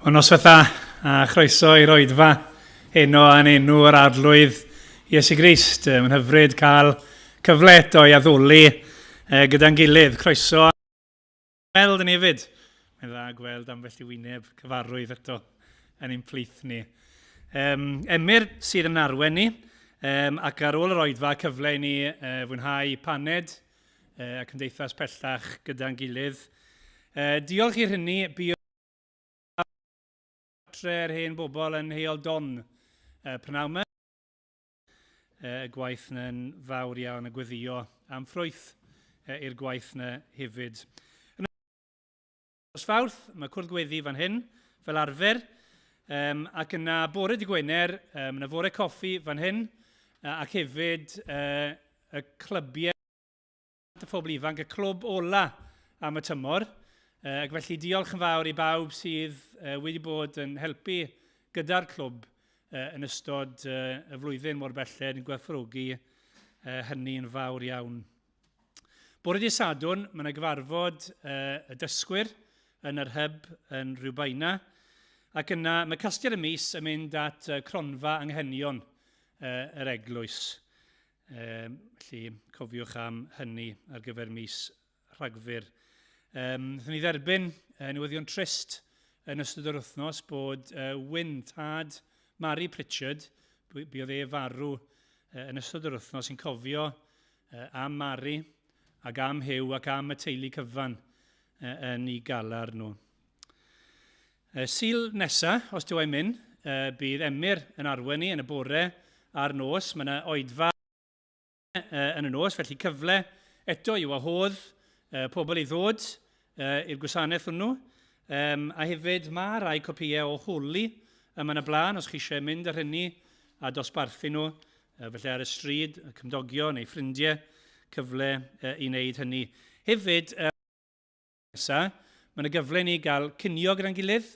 Wel, noswaith dda a chroeso i'r oedfa heno yn enw yr Arglwydd Iesu Grist. Mae'n hyfryd cael cyfle eto i addoli gyda'n gilydd. Croeso weld yn hefyd. Mae'n dda gweld ambell i wyneb cyfarwydd eto yn ein plith ni. Um, Emyr sydd yn arwen ni, um, ac ar ôl yr oedfa cyfle i ni uh, fwynhau paned uh, a cymdeithas pellach gyda'n gilydd. Uh, diolch i'r hynny, bu tre'r hen bobl yn Heol Don uh, prynawn yma. Uh, y gwaith yna'n fawr iawn a gweddio am ffrwyth uh, i'r gwaith yna hefyd. Yn Os Fawrth, mae cwrdd gweddi fan hyn, fel arfer, um, ac yna bore di Gwener, um, yna fore coffi fan hyn, ac hefyd uh, y clybiau y phobl ifanc, y clwb ola am y tymor. Ac felly diolch yn fawr i bawb sydd wedi bod yn helpu gyda'r clwb yn ystod y flwyddyn mor belled, yn gwerthfawrogi hynny'n fawr iawn. Bore dydd Sadwrn, mae yna gyfarfod y dysgwyr yn yr hyb yn Rhiwbeina, ac yna mae casgliad y mis yn mynd at cronfa anghenion yr eglwys. Um, felly, cofiwch am hynny ar gyfer mis Rhagfyr. Um, Wnaethon ni dderbyn uh, newyddion trist yn ystod yr wythnos bod uh, Wyn, tad Mary Pritchard, buodd e farw uh, yn ystod yr wythnos, sy'n cofio uh, am Mary ac am Hugh ac am y teulu cyfan uh, yn ei galar nhw. Y Sul nesa, os dyw e'n mynd, bydd Emyr yn arwain ni yn y bore a'r nos. Mae yna oedfa yn y nos, felly cyfle eto i wahodd pobl i ddod i'r gwasanaeth hwnnw. A hefyd mae rai copïau o Holi yma yn y blaen, os chi eisiau mynd ar hynny a dosbarthu nhw, felly ar y stryd, y cymdogion neu ffrindiau, cyfle i wneud hynny. Hefyd, Nesa, mae yna gyfle i ni gael cinio gyda'n gilydd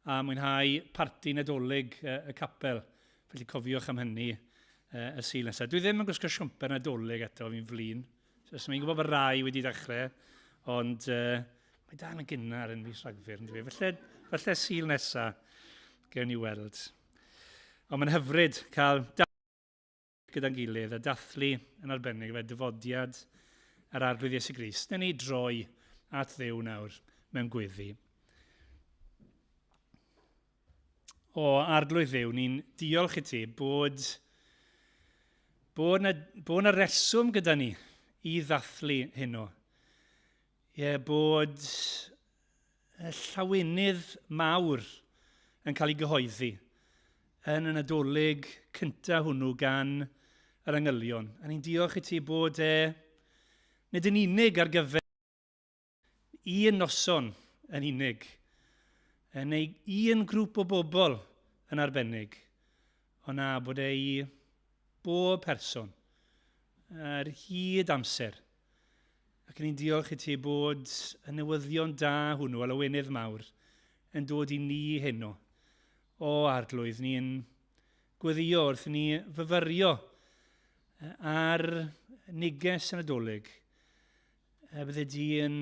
a mwynhau parti Nadolig y capel. Felly cofiwch am hynny y Sul nesaf. Dwi ddim yn gwisgo siwmper Nadolig eto, fi'n flin. So, fi'n gwybod bod rai wedi dechrau, ond uh, mae dal yn gynnar yn mis Rhagfyr, yn dwi. Felly, felly Sul nesaf, gewn ni weld. Ond mae'n hyfryd cael gyda'n gilydd a dathlu yn arbennig fe dyfodiad yr Arglwydd Iesu Grist. Newn ni droi at Dduw nawr mewn gweddi. O Arglwydd Dduw, ni'n diolch i ti bod, bod, na, bod na reswm gyda ni i ddathlu heno. Ie, bod y llawenydd mawr yn cael ei gyhoeddi yn y Nadolig cyntaf hwnnw gan yr angylion. A ni'n diolch i ti bod e nid yn unig ar gyfer un noson yn unig, neu un grŵp o bobl yn arbennig, ond na bod e i bob person ar hyd amser. Ac ni'n diolch i ti bod y newyddion da hwnnw, a lawenydd mawr, yn dod i ni heno. O Arglwydd, ni'n gweddio wrth ni fyfyrio ar neges y Nadolig. Y bydde di yn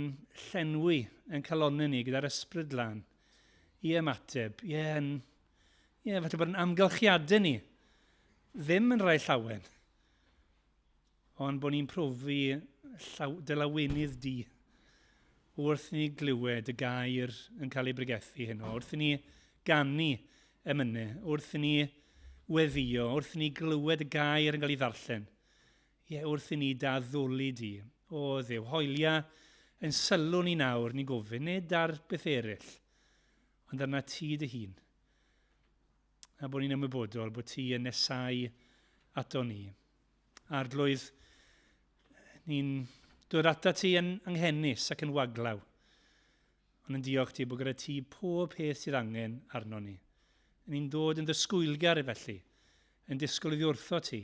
llenwi yn calonnau ni gyda'r ysbryd lân i ymateb. Ie, yn, ie, falle bod yn amgylchiadau ni ddim yn rhai llawen. Ond bod ni'n profi llaw, dy lawenydd di wrth ni glywed y gair yn cael ei bregethu heno, wrth ni ganu emynau, wrth ni weddio, wrth ni glywed y gair yn cael ei ddarllen. Ie, wrth i ni daddoli di. O Dduw, hoelia yn sylw ni nawr, ni'n gofyn, nid ar beth eraill, ond arna ti dy hun. A bod ni'n ymwybodol bod ti yn nesau ato ni. Arglwydd, ni'n dod ata ti yn anghenus ac yn waglaw, ond yn diolch ti bod gyda ti pob peth sydd angen arno ni. Ni'n dod yn ddysgwylgar felly, yn disgwyl iddi wrtho ti,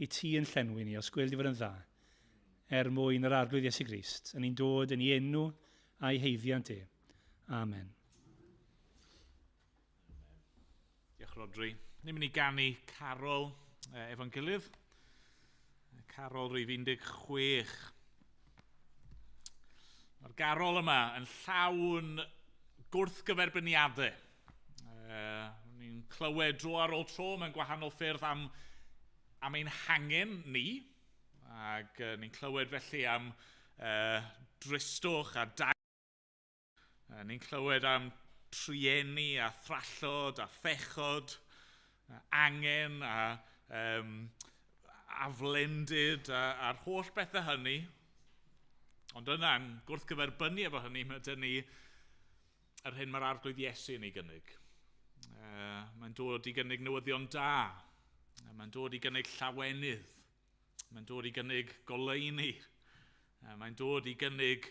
i ti yn llenwi ni, os gwel di fod yn dda, er mwyn yr Arglwydd Iesu Grist, a ni'n dod yn ei enw a'i heiddiant e. Amen. Diolch Rodri. Ni'n mynd i ganu carol efo'n gilydd. Carol rif 16. Mae'r garol yma yn llawn gwrthgyferbyniadau. clywed dro ar ôl tro mewn gwahanol ffyrdd am ein hangen ni. Ac ni'n clywed felly am dristwch a dag. Ni'n clywed am trueni a thrallod a phechod, angen a aflendid a'r holl bethau hynny. Ond yna'n gwrthgyferbynnu efo hynny, mae dyn ni yr hyn mae'r Arglwydd Iesu yn ei gynnig. Mae'n dod i gynnig newyddion da. Mae'n dod i gynnig llawenydd. Mae'n dod i gynnig goleuni. Mae'n dod i gynnig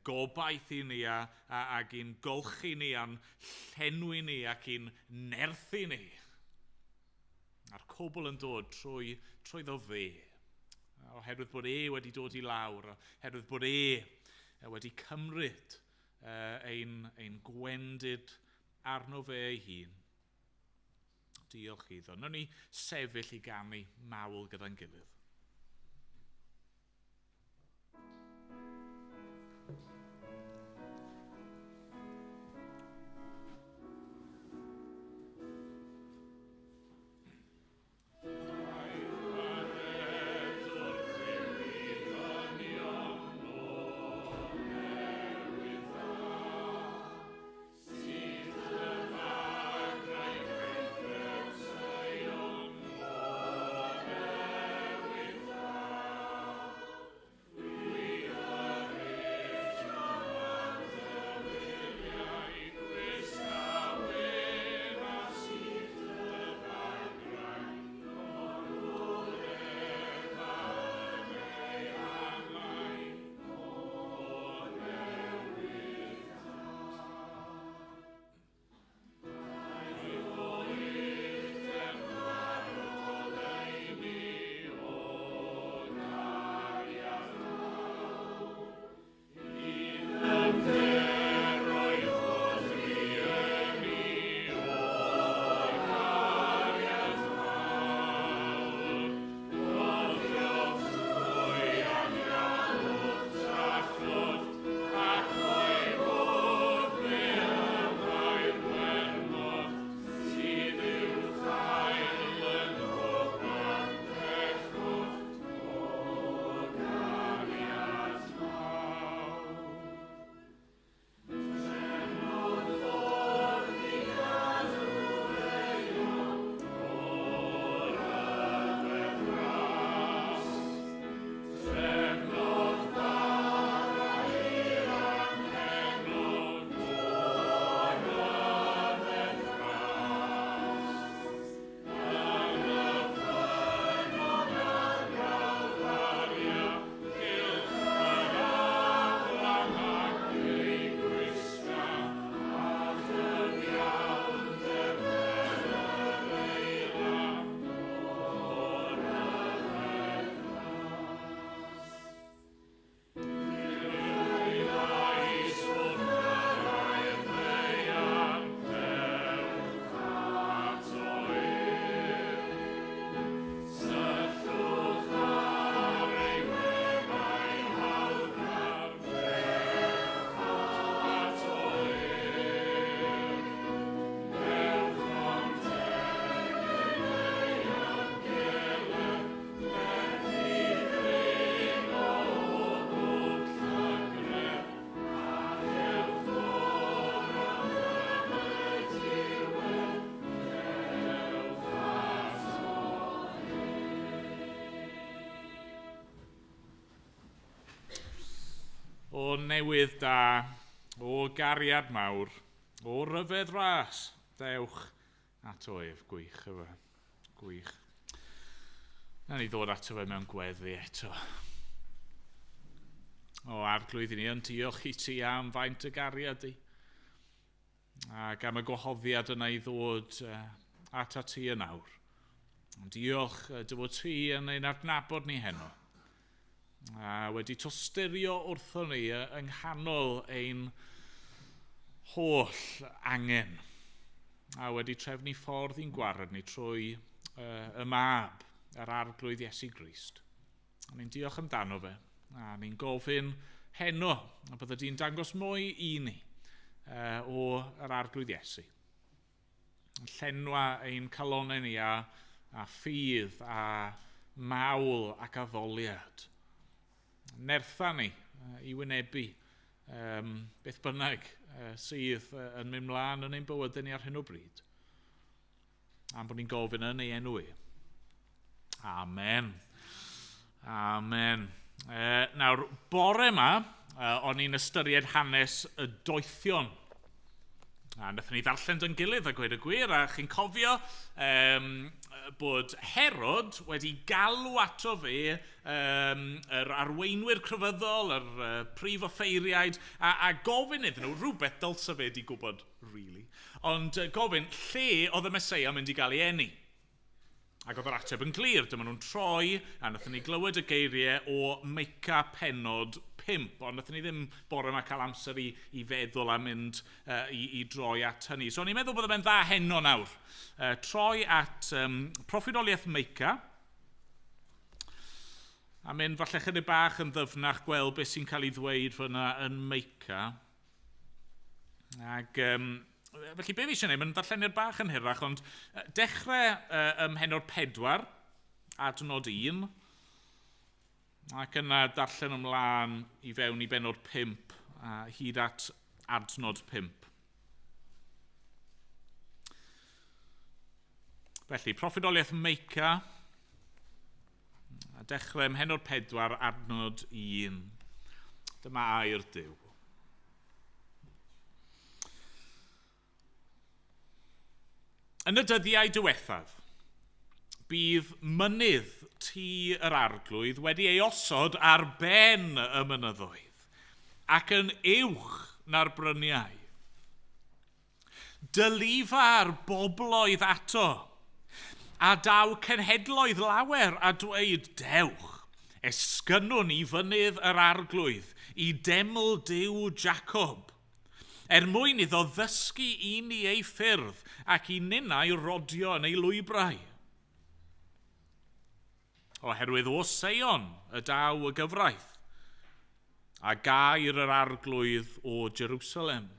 gobaith i ni ac i'n golchi ni a'n llenwi ni ac i'n nerthu ni. A'r cwbl yn dod trwyddo fe. Oherwydd bod e wedi dod i lawr, oherwydd bod e wedi cymryd ein gwendid arno fe ei hun. Diolch iddo. Nawn ni sefyll i ganu mawl gyda'n gilydd. O newydd da, o gariad mawr, o ryfedd ras, dewch ato ef. Gwych yw e, gwych. Na ni ddod ato fe mewn gweddi eto. O Arglwydd, i ni yn diolch i ti am faint y gariad di, ac am y gwahoddiad yna i ddod atat ti yn awr. Diolch dy fod ti yn ein adnabod ni heno, a wedi tosturio wrthon ni yng nghanol ein holl angen, a wedi trefnu ffordd i'n gwared ni trwy y Mab, yr Arglwydd Iesu Grist. A ni'n diolch amdano fe, a ni'n gofyn heno, a bydde di'n dangos mwy i ni o yr Arglwydd Iesu. Llenwa ein calonau ni a ffydd a mawl ac addoliad. Nertha ni i wynebu beth bynnag sydd yn mynd mlaen yn ein bywydau ni ar hyn o bryd. Am bod ni'n gofyn yn ei enw i. Amen. Amen. Nawr, bore yma, o'n i'n ystyried hanes y doethion. A wnaethon ni ddarllen dy'n gilydd a gweud y gwir, a chi'n cofio bod Herod wedi galw ato fe yr arweinwyr crefyddol, yr prif offeiriaid, a gofyn iddyn nhw rhywbeth dylse fe wedi gwybod, really, ond gofyn lle oedd y Meseia mynd i gael ei eni. Ac oedd yr ateb yn glir, dyma nhw'n troi, a wnaethon ni glywed y geiriau o Meica pennod 5, ond wnaethon ni ddim bore yma cael amser i feddwl a mynd i droi at hynny. So o'n i'n meddwl bod e'n dda heno nawr. Troi at proffwydoliaeth Meica, a mynd falle chydig bach yn ddyfnach gweld beth sy'n cael ei ddweud fyna yn Meica. Ac felly be fi eisiau gwneud, mae'n darlleniad bach yn hirach, ond dechrau ym mhennod 4, adnod 1, ac yna darllen ymlaen i fewn i bennod 5, a hyd at adnod 5. Felly, proffwydoliaeth Meica, a dechrau ym mhennod 4, adnod 1. Dyma air Duw. Yn y dyddiau diwethaf, bydd mynydd tŷ yr Arglwydd wedi ei osod ar ben y mynyddoedd ac yn uwch na'r bryniau. Dylifa'r bobloedd ato, a daw cenhedloedd lawer a dweud, dewch, esgynnwn i fynydd yr Arglwydd, i deml Duw Jacob, er mwyn iddo ddysgu i ni ei ffyrdd ac i ninnau rodio yn ei lwybrau. Oherwydd o Seion y daw y gyfraith, a gair yr Arglwydd o Jerusalem.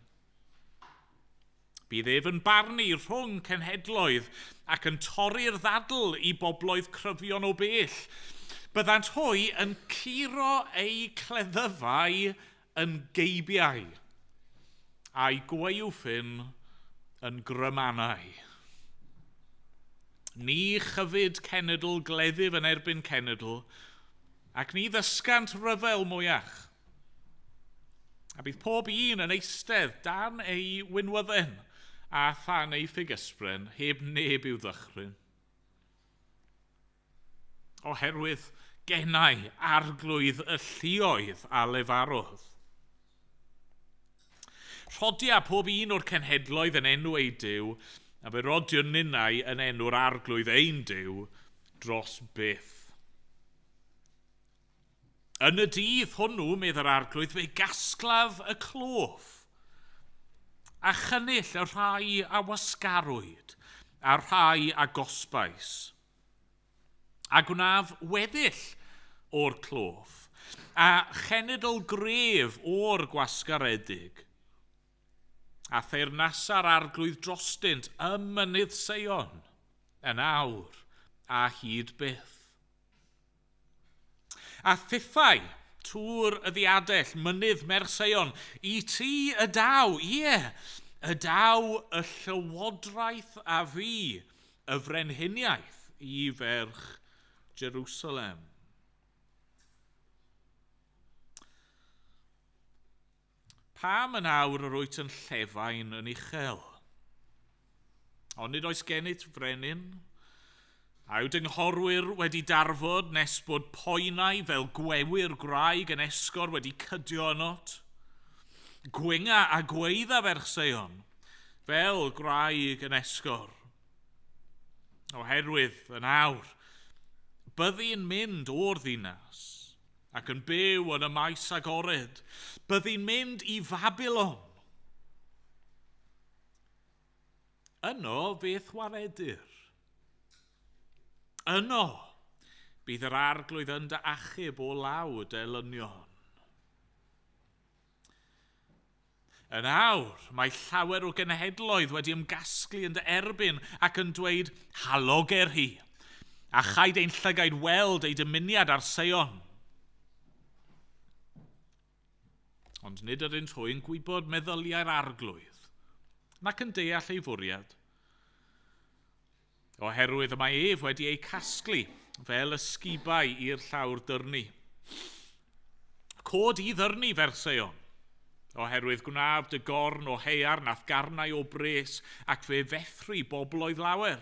Bydd ef yn barnu rhwng cenhedloedd ac yn torri'r ddadl i bobloedd cryfion o bell. Byddant hwy yn curo eu cleddyfau yn geibiau, a'i gwaywffyn yn grymanau. Ni chyfyd cenedl gleddyf yn erbyn cenedl, ac ni ddysgant ryfel mwyach. A bydd pob un yn eistedd dan ei winwydden a than ei ffigysbren, heb neb i'w ddychryn. Oherwydd genau Arglwydd y lluoedd a lefarodd. Rhodia pob un o'r cenhedloedd yn enw ei Duw, a fe rodiwn ninnau yn enw'r Arglwydd ein Duw dros byth. Yn y dydd hwnnw, medd yr Arglwydd, fe gasglaf y cloff, a chynnull y rhai a wasgarwyd, a'r rhai a gosbais, a gwnaf weddill o'r cloff, a chenedl gref o'r gwasgaredig, a theyrnasa'r Arglwydd drostynt ym mynydd Seion, yn awr a hyd byth. A thithau, tŵr y ddiadell, mynydd Merseion, i ti y daw, ie, y daw y llywodraeth a fi, y frenhiniaeth i ferch Jerusalem. Pam yn awr yr wyt yn llefain yn uchel? Ond nid oes gennyt frenin? A yw dynghorwyr wedi darfod nes bod poenau fel gwewyr gwraig yn esgor wedi cydio ynot? Gwinga a gweidda ferch Seion, fel gwraig yn esgor. Oherwydd yn awr, byddi'n mynd o'r ddinas ac yn byw yn y maes agored. Byddi'n mynd i Fabilon. Yno fe'th waredir. Yno bydd yr Arglwydd yn dy achub o law dy elynion. Yn awr, mae llawer o genhedloedd wedi ymgasglu yn dy erbyn ac yn dweud, haloger hi, a chaid ein llygaid weld ei dymuniad ar Seion. Ond nid ydynt hwy yn gwybod meddyliau'r arglwydd, nac yn deall ei fwriad. Oherwydd y mae ef wedi eu casglu fel ysgubau i'r llawr dyrnu. Cod i ddyrnu, Ferseion, oherwydd gwnaf dy gorn o haearn a'th garnau o bres, ac fe fethru bobloedd lawer.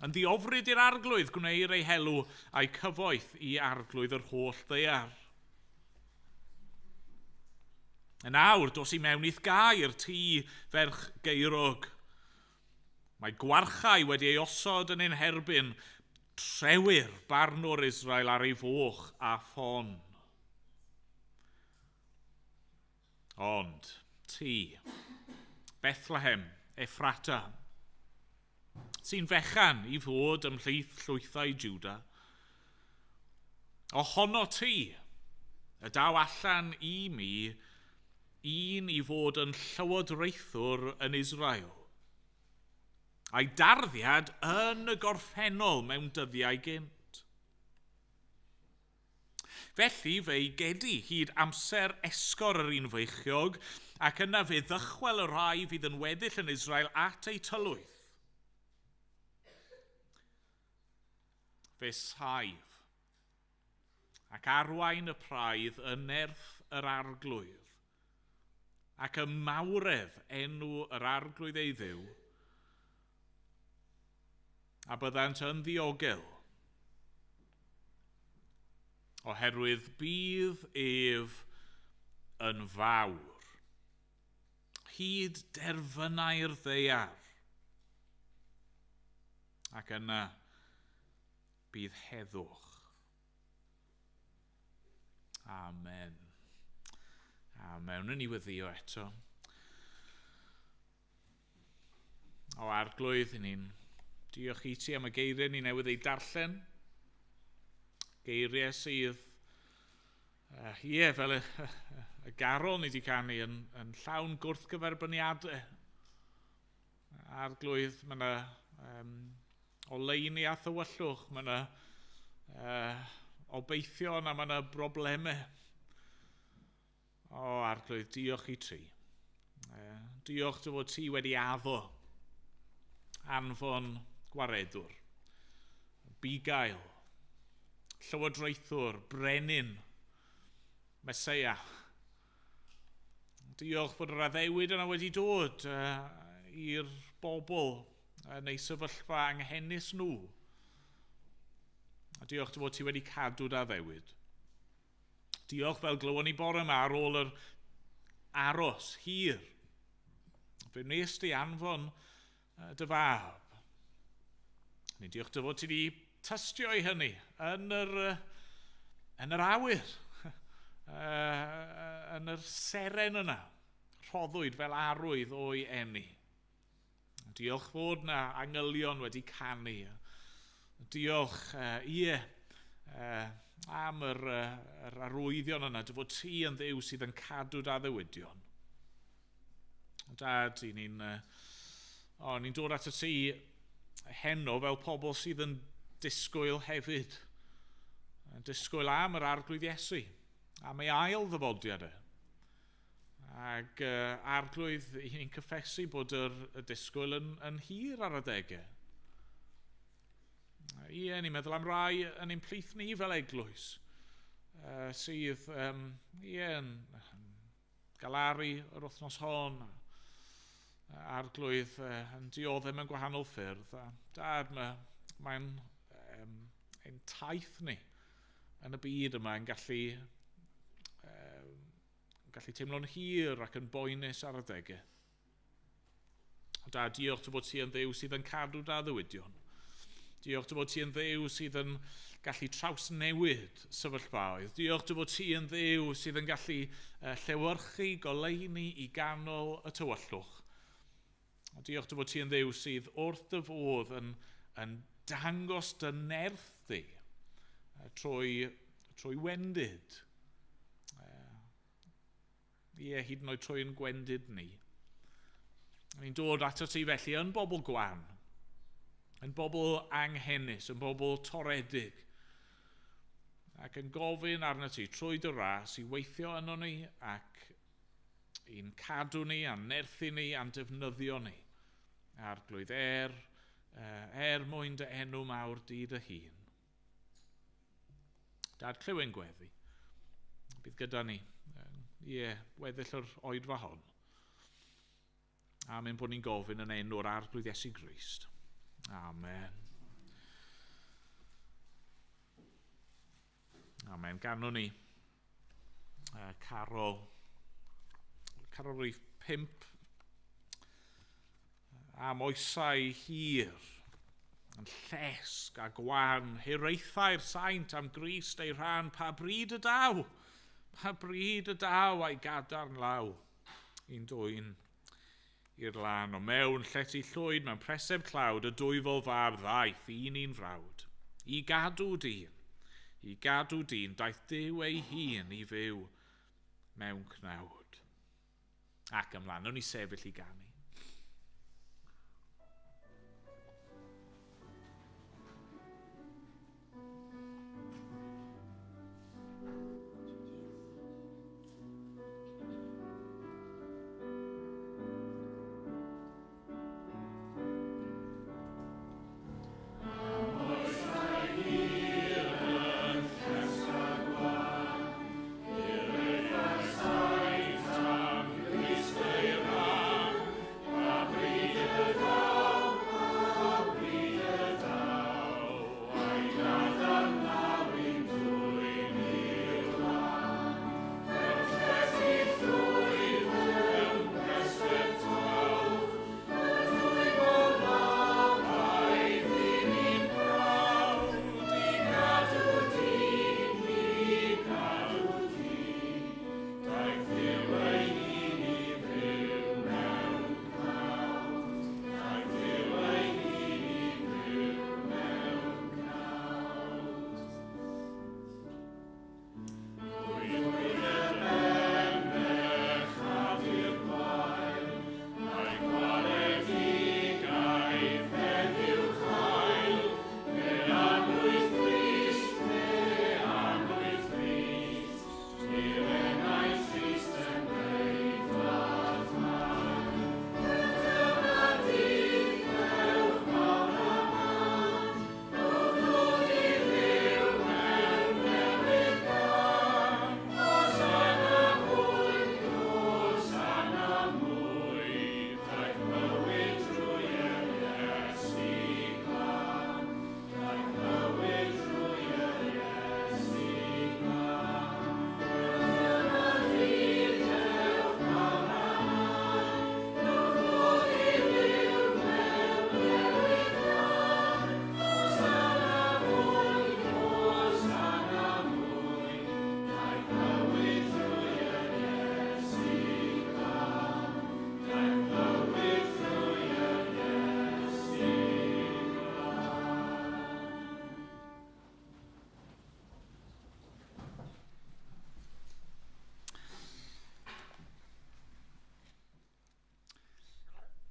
Yn ddiofryd i'r arglwydd gwneir ei helw a'i cyfoeth i arglwydd yr holl ddaear. Yn awr, dos i mewn i'th gair, ti, ferch geirog. Mae gwarchau wedi ei osod yn ein herbyn, trewyr barnwr Israel ar ei foch a ffon. Ond ti, Bethlehem, Ephrata, sy'n fechan i fod ymhlith llwythau Juda, ohono ti, y daw allan i mi un i fod yn llywodraethwr yn Israel, a'i darddiad yn y gorffennol mewn dyddiau gynt. Felly fe'i gedi hyd amser esgor yr un feichiog, ac yna fe ddychwel y rhai fydd yn weddill yn Israel at eu tylwyth. Fe saif ac arwain y praidd yn nerth yr arglwydd, ac y mawredd enw yr arglwydd ei ddiw, a byddant yn ddiogel, oherwydd bydd ef yn fawr, hyd derfynau'r ddaear, ac yna bydd heddwch. Amen. Amen. Wnawn ni weddïo eto. O arglwydd, i ni'n diolch i ti am y geiriau ni newydd ei darllen. Geiriau sydd, ie, fel y, y garol ni wedi canu yn, yn llawn gwrthgyferbyniadau. Arglwydd, mae yna um, oleuni a thywyllwch, mae yna obeithion a mae yna broblemau. O, arglwydd, diolch i ti. Diolch dy fod ti wedi addo anfon gwaredwr, bugail, llywodraethwr, brenin, Meseia. Diolch fod yr addewid yna wedi dod i'r bobl yn eu sefyllfa anghenus nhw. A diolch dy fod ti wedi cadw dy addewid. Diolch fel glywon ni bore yma ar ôl yr aros hir. Fe wnes di anfon dy fab. Ni diolch dy fod ti wedi tystio i hynny yn yr, yn yr awyr, yn yr seren yna, rhoddwyd fel arwydd o'i eni. Diolch fod na angylion wedi canu. Diolch, ie, am yr, yr arwyddion yna, dy fod ti yn Dduw sydd yn cadw dy addewidion. Dad, i ni'n ni'n dod at y ti heno fel pobl sydd yn disgwyl hefyd. Yn disgwyl am yr arglwydd Iesu, am ei ail ddyfodiad e. Ac arglwydd, i ni'n cyffesu bod yr, y disgwyl yn, yn hir ar adegau. Ie, ni'n meddwl am rai yn ein plith ni fel eglwys, sydd ie, yn galaru yr wythnos hon, arglwydd yn dioddef mewn gwahanol ffyrdd. A dad, mae'n ein taith ni yn y byd yma yn gallu, gallu teimlo'n hir ac yn boenus ar adegau. Dad, diolch dy fod ti yn Dduw sydd yn cadw dy addewidion. Diolch dy fod ti yn Dduw sydd yn gallu trawsnewid sefyllfaoedd. Diolch dy fod ti yn Dduw sydd yn gallu llewyrchu goleuni i ganol y tywyllwch. A diolch dy fod ti yn Dduw sydd wrth dy fodd yn, yn dangos dy nerth di trwy, trwy wendid. Ie, hyd yn oed trwy'n gwendid ni. Ni'n dod ato ti felly yn bobl gwan, yn bobl anghenus, yn bobl toredig, ac yn gofyn arno ti trwy dy ras i weithio yno ni ac i'n cadw ni, a'n nerthu ni, a'n defnyddio ni. Arglwydd, er mwyn dy enw mawr di dy hun. Dad, clyw ein gweddi. Bydd gyda ni, ie, weddill yr oedfa hon. Amen bod ni'n gofyn yn enw'r Arglwydd Iesu Grist. Amen. Amen. Ganwn ni carol rhif 5 am oesau hir, yn llesg a gwan, hiraethau'r saint am Grist ei rhan, pa bryd y daw, pa bryd y daw a'i gadarn law, i'n dwyn i'r lan. O mewn llety llwyd mewn preseb tlawd, y dwyfol fab ddaeth un i'n frawd, i gadw dyn, daeth Duw ei hun i fyw mewn cnawd. Ac ymlaen, o'n i sefyll i ganu.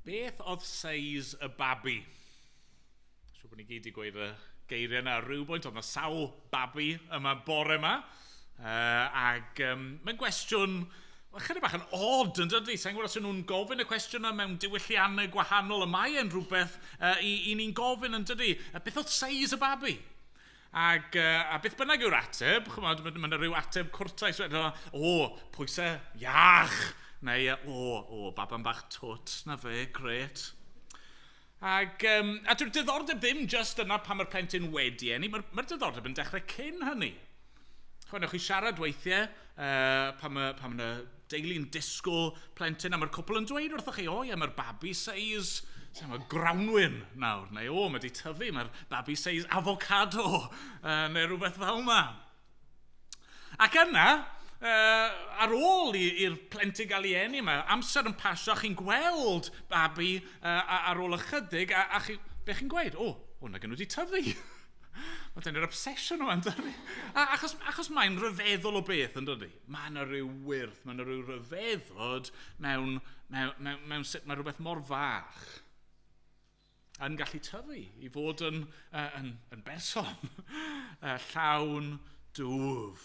Beth oedd seis y babi? Siŵr bod ni gyd wedi gweud y geiriau yna ar ryw bwynt, oedd yna sawl babi yma bore yma. Ac mae'n gwestiwn chydig bach yn odd, yn dydy? Sa'n gwybod os nhw'n gofyn y cwestiwn yma mewn diwylliannau gwahanol, y mae e'n rhywbeth i ni'n gofyn, yn dydy? Beth oedd seis y babi? Ac, a beth bynnag yw'r ateb, chymod, mae yna rhyw ateb cwrtais, o, pwysau iach, neu o, baban bach twt, na fe, gret. Ac, a dyw'r diddordeb ddim just yna pan mae'r plentyn wedi eni, mae'r diddordeb yn dechrau cyn hynny. Chwa, newch chi siarad weithiau pan mae deulu'n disgwyl plentyn a mae'r cwpl yn dweud wrthoch chi, o ie, mae'r babi seis, mae grawnwin nawr, neu o, mae di tyfu, mae'r babi seis avocado, neu rhywbeth fel yma. Ac yna, ar ôl i'r plentyn gael ei eni, mae amser yn pasio, chi'n gweld babi ar ôl ychydig, a chi, be chi'n gweud? O, na gen nhw wedi tyfu. Mae dyn ni'r obsesiwn yma, yn dydi? Achos mae'n rhyfeddol o beth, yn dydi? Mae yna rhyw wyrth, mae yna rhyw ryfeddod mewn sut mae rhywbeth mor fach yn gallu tyfu i fod yn berson llawn dwf.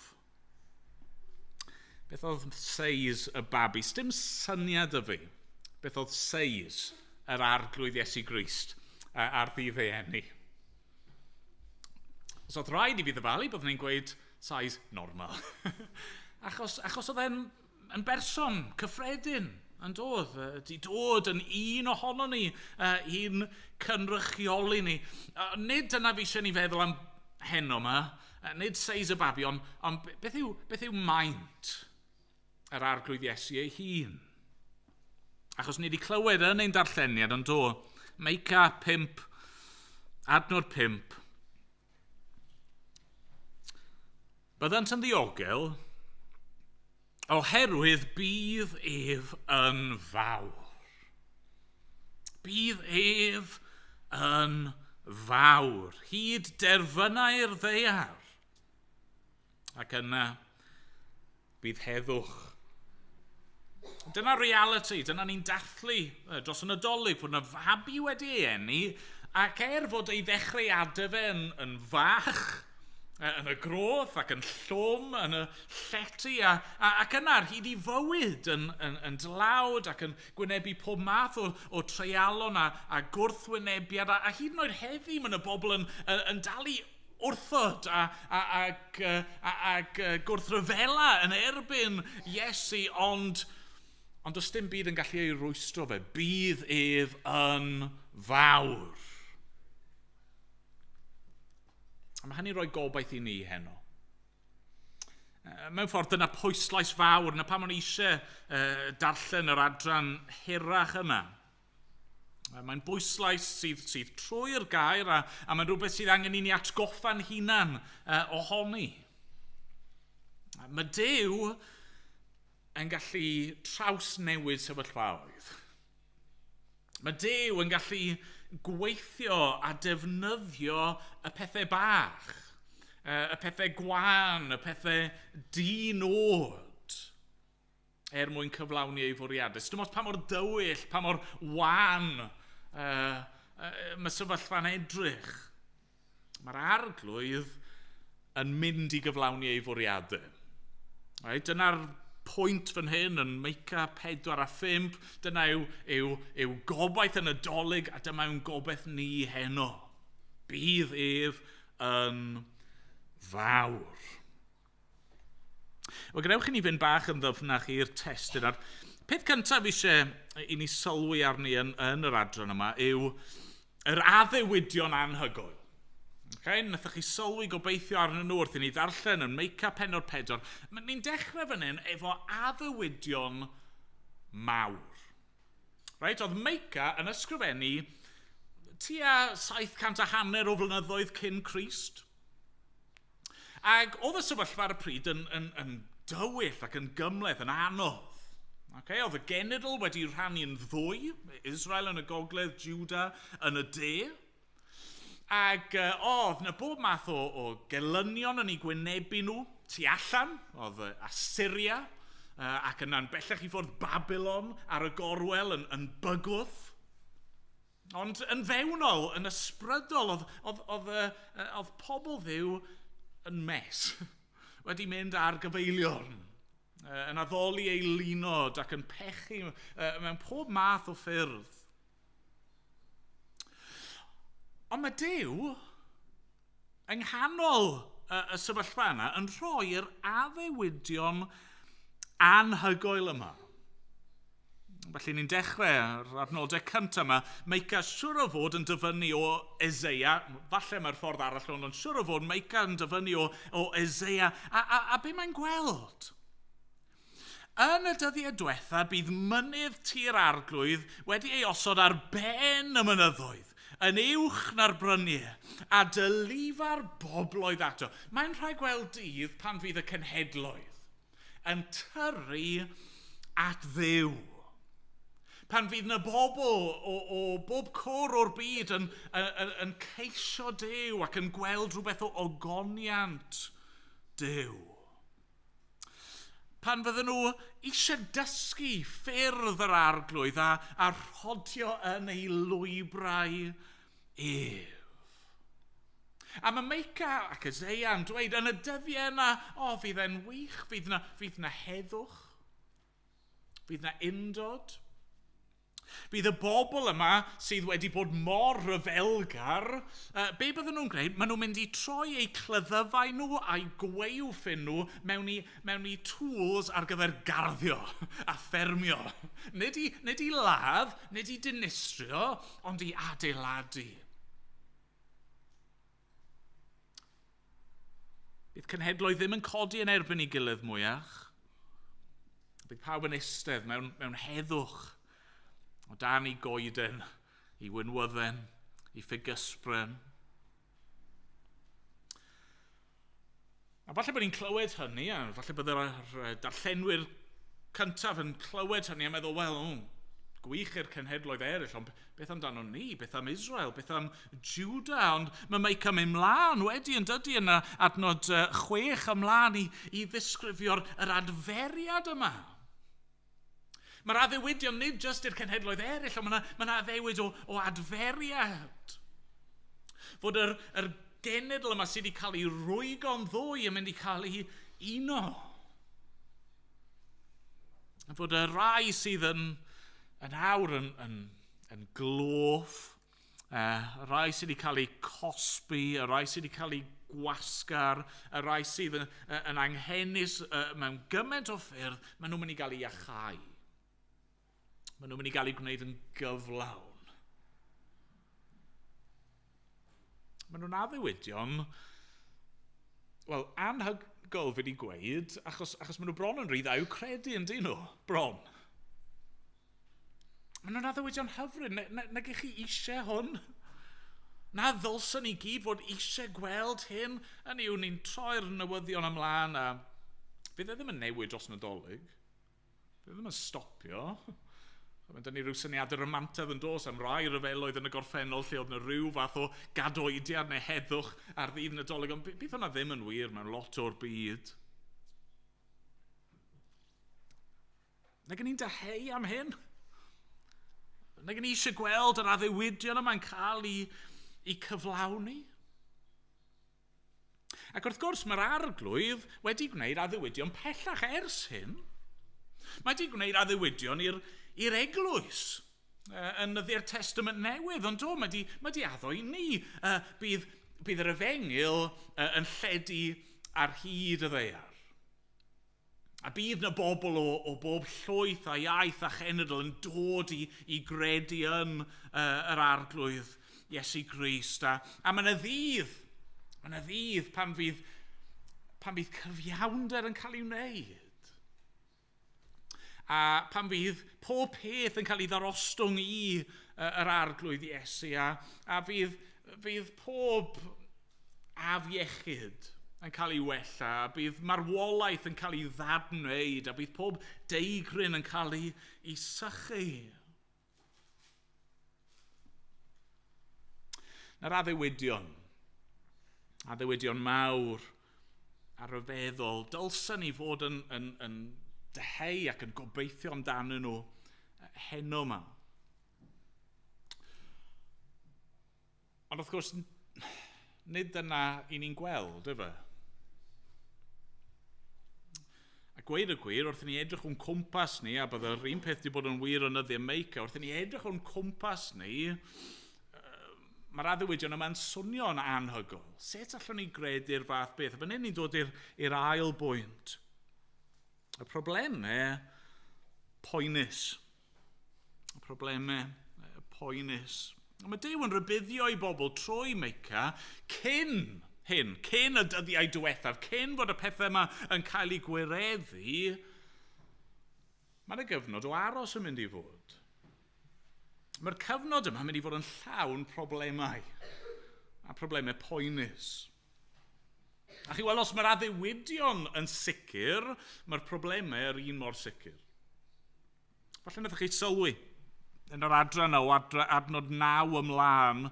Beth oedd seis y babi? Sdim syniad y fi. Beth oedd seis yr Arglwydd Iesu Grist ar ddydd ei eni? Os oedd rhaid i fi ddyfalu, byddwn ni'n gweud size normal. Achos oedd e'n yn berson cyffredin yn dod. Di dod yn un ohono ni, un cynrychioli ni. Nid dyna fi eisiau ni feddwl am heno yma, nid seis y babi, ond beth yw maint yr Arglwydd Iesu ei hun? Achos ni wedi clywed yn ein darlleniad yn do, Meica 5, adnod 5. Byddant yn ddiogel oherwydd bydd ef yn fawr. Bydd ef yn fawr, hyd derfynau'r ddaear. Ac yna bydd heddwch. Dyna reality, dyna ni'n dathlu dros y Nadolig, fod yna fabi wedi ei eni, ac er fod ei ddechreuadau fe yn fach, yn y groth ac yn llwm, yn y llety, ac yna ar hyd i fywyd yn dlawd ac yn gwynebu pob math o treialon a gwrthwynebiad, a hyd yn oed heddi mae yna bobl yn dal i wrthod a gwrthryfela yn erbyn Iesu, ond does dim byd yn gallu ei rwystro fe. Bydd ef yn fawr. A mae hynny'n rhoi gobaith i ni heno. Mewn ffordd, dyna pwyslais fawr, na pam o'n eisiau darllen yr adran hirach yna. Mae'n bwyslais sydd trwy'r gair a mae'n rhywbeth sydd angen i ni atgoffa'n hunan ohoni. Mae Duw yn gallu trawsnewid sefyllfaoedd. Mae Duw yn gallu gweithio a defnyddio y pethau bach, y pethau gwan, y pethau di-nod, er mwyn cyflawni ei fwriadau. Dim ots pa mor dywyll, pa mor wan mae sefyllfa'n edrych. Mae'r Arglwydd yn mynd i gyflawni ei fwriadau. Right? Dyna'r pwynt fan hyn yn Meica 4 a 5, dyna yw gobaith y Nadolig a dyma yw'n gobaith ni heno. Bydd ef yn fawr. Wel, gadewch i ni fynd bach yn ddyfnach i'r testun. A'r peth cyntaf eisiau i ni sylwi arni yn yr adran yma yw yr addewidion anhygoel. Okay, wnaethoch chi sylwi gobeithio arnyn nhw wrth i ni ddarllen yn Meica pennod 4. Ni'n dechrau fan hyn efo addewidion mawr. Right, oedd Meica yn ysgrifennu tua 750 o flynyddoedd cyn Crist. Ac oedd y sefyllfa ar y pryd yn dywyll ac yn gymhleth, yn anodd. Okay, oedd y genedl wedi rhannu'n ddwy, Israel yn y gogledd, Juda yn y de. Ac oedd yna bob math o gelynion yn eu gwynebu nhw tu allan, oedd Assyria, ac yna'n bellach i ffwrdd Babylon ar y gorwel yn bygwth. Ond yn fewnol, yn ysbrydol, oedd pobl Dduw yn mess, wedi mynd ar gyfeiliorn, yn addoli ei linod ac yn pechu mewn pob math o ffyrdd. Ond mae Duw, yng nghanol y sefyllfa yna, yn rhoi'r addewidion anhygoel yma. Felly ni'n dechrau yr adnodau cyntaf yma. Meica siwr o fod yn dyfynnu o Eseia, falle mae'r ffordd arall ond siwr o fod Meica yn dyfynnu o Eseia. A be mae'n gweld? Yn y dyddiau diwetha, bydd mynydd tir Arglwydd wedi ei osod ar ben y mynyddoedd, yn uwch na'r bryniau, a dylifa'r bobloedd ato. Mae'n rhaid gweld dydd pan fydd y cenhedloedd yn tyrru at Dduw. Pan fydd yna bobl o bob cwr o'r byd yn ceisio Duw ac yn gweld rhywbeth o ogoniant Duw. Pan fydden nhw eisiau dysgu ffyrdd yr Arglwydd a rhodio yn ei lwybrau ef. A mae Meica ac Eseia yn dweud yn y dyddiau yna, o, fydd e'n wych, fydd 'na heddwch, fydd 'na undod. Bydd y bobl yma sydd wedi bod mor ryfelgar, be bydden nhw'n gwneud? Maen nhw'n mynd i troi eu cleddyfau nhw a'u gwaywffyn nhw mewn i tools ar gyfer garddio a ffermio. Nid i ladd, nid i dinistrio, ond i adeiladu. Bydd cenhedloedd ddim yn codi yn erbyn ei gilydd mwyach. Bydd pawb yn eistedd mewn heddwch o dan ei goeden, ei winwydden, ei ffigysbren. A falle bod ni'n clywed hynny, a falle bod yr darllenwyr cyntaf yn clywed hynny a meddwl, wel, gwych i'r cenhedloedd eraill, ond beth amdano ni? Beth am Israel? Beth am Juda? Ond mae Meica'n mynd mlaen wedi yn dydy yn adnod 6 ymlaen i ddisgrifio'r yr adferiad yma. Mae'r addewidion nid jyst i'r cenhedloedd eraill, ond mae yna addewid o adferiad. Fod yr genedl yma sydd wedi cael ei rwygo'n ddwy yn mynd i cael ei uno. A fod y rai sydd yn awr yn gloff, y rai sydd wedi cael eu cosbi, y rai sydd wedi cael eu gwasgar, y rai sydd yn anghenus mewn gymaint o ffyrdd, maen nhw'n mynd i gael eu iachau. Maen nhw'n mynd i gael eu gwneud yn gyflawn. Maen nhw'n addewidion, wel, anhygoel fi wedi gweud, achos maen nhw bron yn rhy dda i'w credu, yn dyn nhw? Bron. Maen nhw'n addewidion hyfryd. Nag ych chi eisiau hwn? Na ddylswn ni gyd fod eisiau gweld hyn? Hynny yw, ni'n troi'r newyddion ymlaen a fydd e ddim yn newid dros Nadolig. Fydd e ddim yn stopio. Mae 'da ni ryw syniadau romantaidd yn dos am rai ryfeloedd yn y gorffennol lle oedd yna rhyw fath o gadoediad neu heddwch ar ddydd Nadolig, ond bydd hwnna ddim yn wir mewn lot o'r byd. Nag ni'n dyheu am hyn? Nag ni eisiau gweld yr addewidion yma'n cael ei cyflawni? Ac wrth gwrs, mae'r Arglwydd wedi gwneud addewidion pellach ers hyn. Mae wedi gwneud addewidion i'r eglwys yn nyddiau'r Testament Newydd, ond do, mae wedi addo i ni. Bydd yr efengyl yn lledu ar hyd y ddaear. A bydd na bobl o bob llwyth a iaith a chenedl yn dod i gredu yn yr Arglwydd Iesu Grist. A mae yna ddydd pan fydd cyfiawnder yn cael ei wneud. A pan fydd pob peth yn cael ei ddarostwng i yr Arglwydd Iesu. A fydd pob afiechyd yn cael ei wella, a bydd marwolaeth yn cael ei ddadwneud, a bydd pob deigryn yn cael ei sychu. Na'r addewidion mawr a rhyfeddol, dylsen ni fod yn dyheu ac yn gobeithio amdanyn nhw heno yma. Ond wrth gwrs, nid dyna i ni'n gweld, efe? A gweud y gwir, wrth i ni edrych o'n cwmpas ni, a bydd yr un peth wedi bod yn wir yn nyddiau Meica, wrth i ni edrych o'n cwmpas ni, mae'r addewidion yma'n swnio'n anhygoel. Sut allwn ni gredu'r fath beth? A fan hyn ni'n dod i'r ail bwynt. Y problemau poenus. Y problemau poenus. Mae Duw yn rhybuddio i bobl trwy Meica cyn hyn, cyn y dyddiau diwethaf, cyn bod y pethau yma yn cael eu gwireddu, mae yna gyfnod o aros yn mynd i fod. Mae'r cyfnod yma yn mynd i fod yn llawn problemau, a problemau poenus. A chi weld, os mae'r addewidion yn sicr, mae'r problemau yr un mor sicr. Falle wnaethoch chi sylwi. Yn yr adran o adra, adnod 9 ymlaen,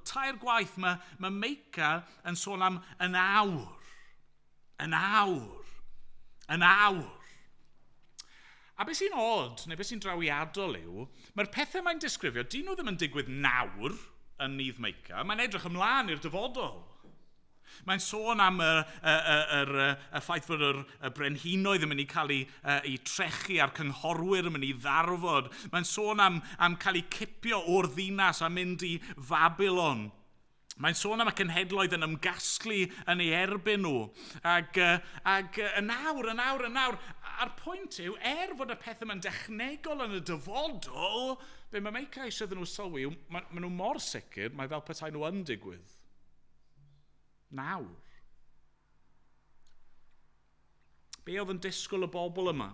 tair gwaith mae, mae Meica yn sôn am yn awr. Yn awr. Yn awr. A beth sy'n odd, neu beth sy'n drawiadol yw, mae'r pethau mae'n disgrifio, dyn nhw ddim yn digwydd nawr yn nydd Meica, mae'n edrych ymlaen i'r dyfodol. Mae'n sôn am y, y, y, y, y ffaith fod yr, y brenhinoedd yn mynd i cael eu, eu trechu a'r cynghorwyr yn mynd i ddarfod. Mae'n sôn am, am cael eu cipio o'r ddinas a mynd i Fabilon. Mae'n sôn am y cenhedloedd yn ymgasglu yn ei erbyn nhw. Ac, ac yn awr, yn awr, yn awr. A'r pwynt yw, er fod y peth yma'n dechnegol yn y dyfodol, be mae Meica eisiau iddyn nhw sylwi yw, maen ma nhw mor sicr, mae fel petai nhw yn digwydd. Nawr. Be oedd yn disgwyl y bobl yma?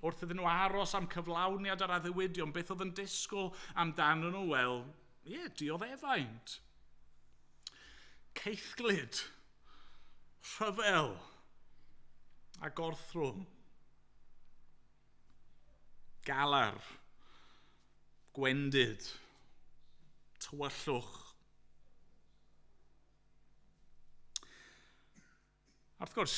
Wrth iddyn nhw aros am cyflawniad yr addewidion, beth oedd yn disgwyl amdano nhw? Wel, ie, yeah, dioddefaint. Ceithglyd. Rhyfel. A gorthrwm. Galar. Gwendid. Tywyllwch. A wrth gwrs,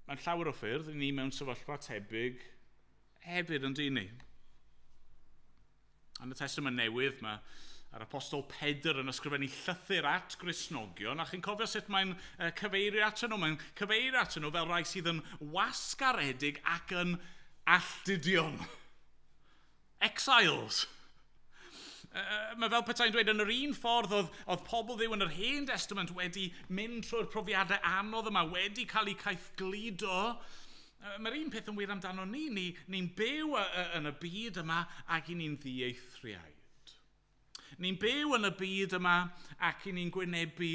mae'n llawer o ffyrdd i ni mewn sefyllfa tebyg hefyd yn dyn ni. Yn y Testament Newydd, mae yr apostol Pedr yn ysgrifennu llythyr at Gristnogion, a chi'n cofio sut mae'n cyfeirio at nhw? Mae'n cyfeirio at nhw fel rhai sydd yn wasgaredig ac yn alltudion. Exiles. Mae fel petai'n dweud, yn yr un ffordd oedd, oedd pobl Dduw yn yr Hen Testament wedi mynd trwy'r profiadau anodd yma, wedi cael eu caethgludo, mae'r un peth yn wir amdano ni. Ni'n ni byw yn y byd yma ac i ni'n ddieithriaid. Ni'n byw yn y byd yma ac i ni'n gwynebu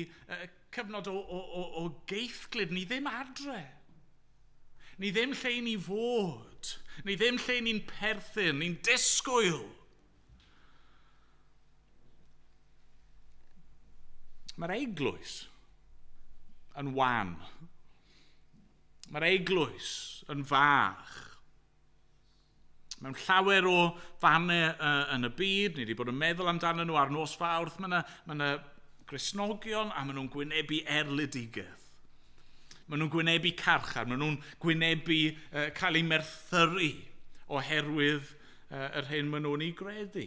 cyfnod o, o, o, o geithglyd. Ni ddim adre. Ni ddim lle i ni fod. Ni ddim lle ni'n perthyn. Ni'n disgwyl. Mae'r eglwys yn wan. Mae'r eglwys yn fach. Mewn llawer o fannau yn y byd, ni wedi bod yn meddwl amdano nhw ar nos Fawrth, mae yna ma yna Gristnogion a maen nhw'n gwynebu erledigaeth. Maen nhw'n gwynebu carchar, maen nhw'n gwynebu cael eu merthyru oherwydd yr hyn maen nhw'n ei gredu.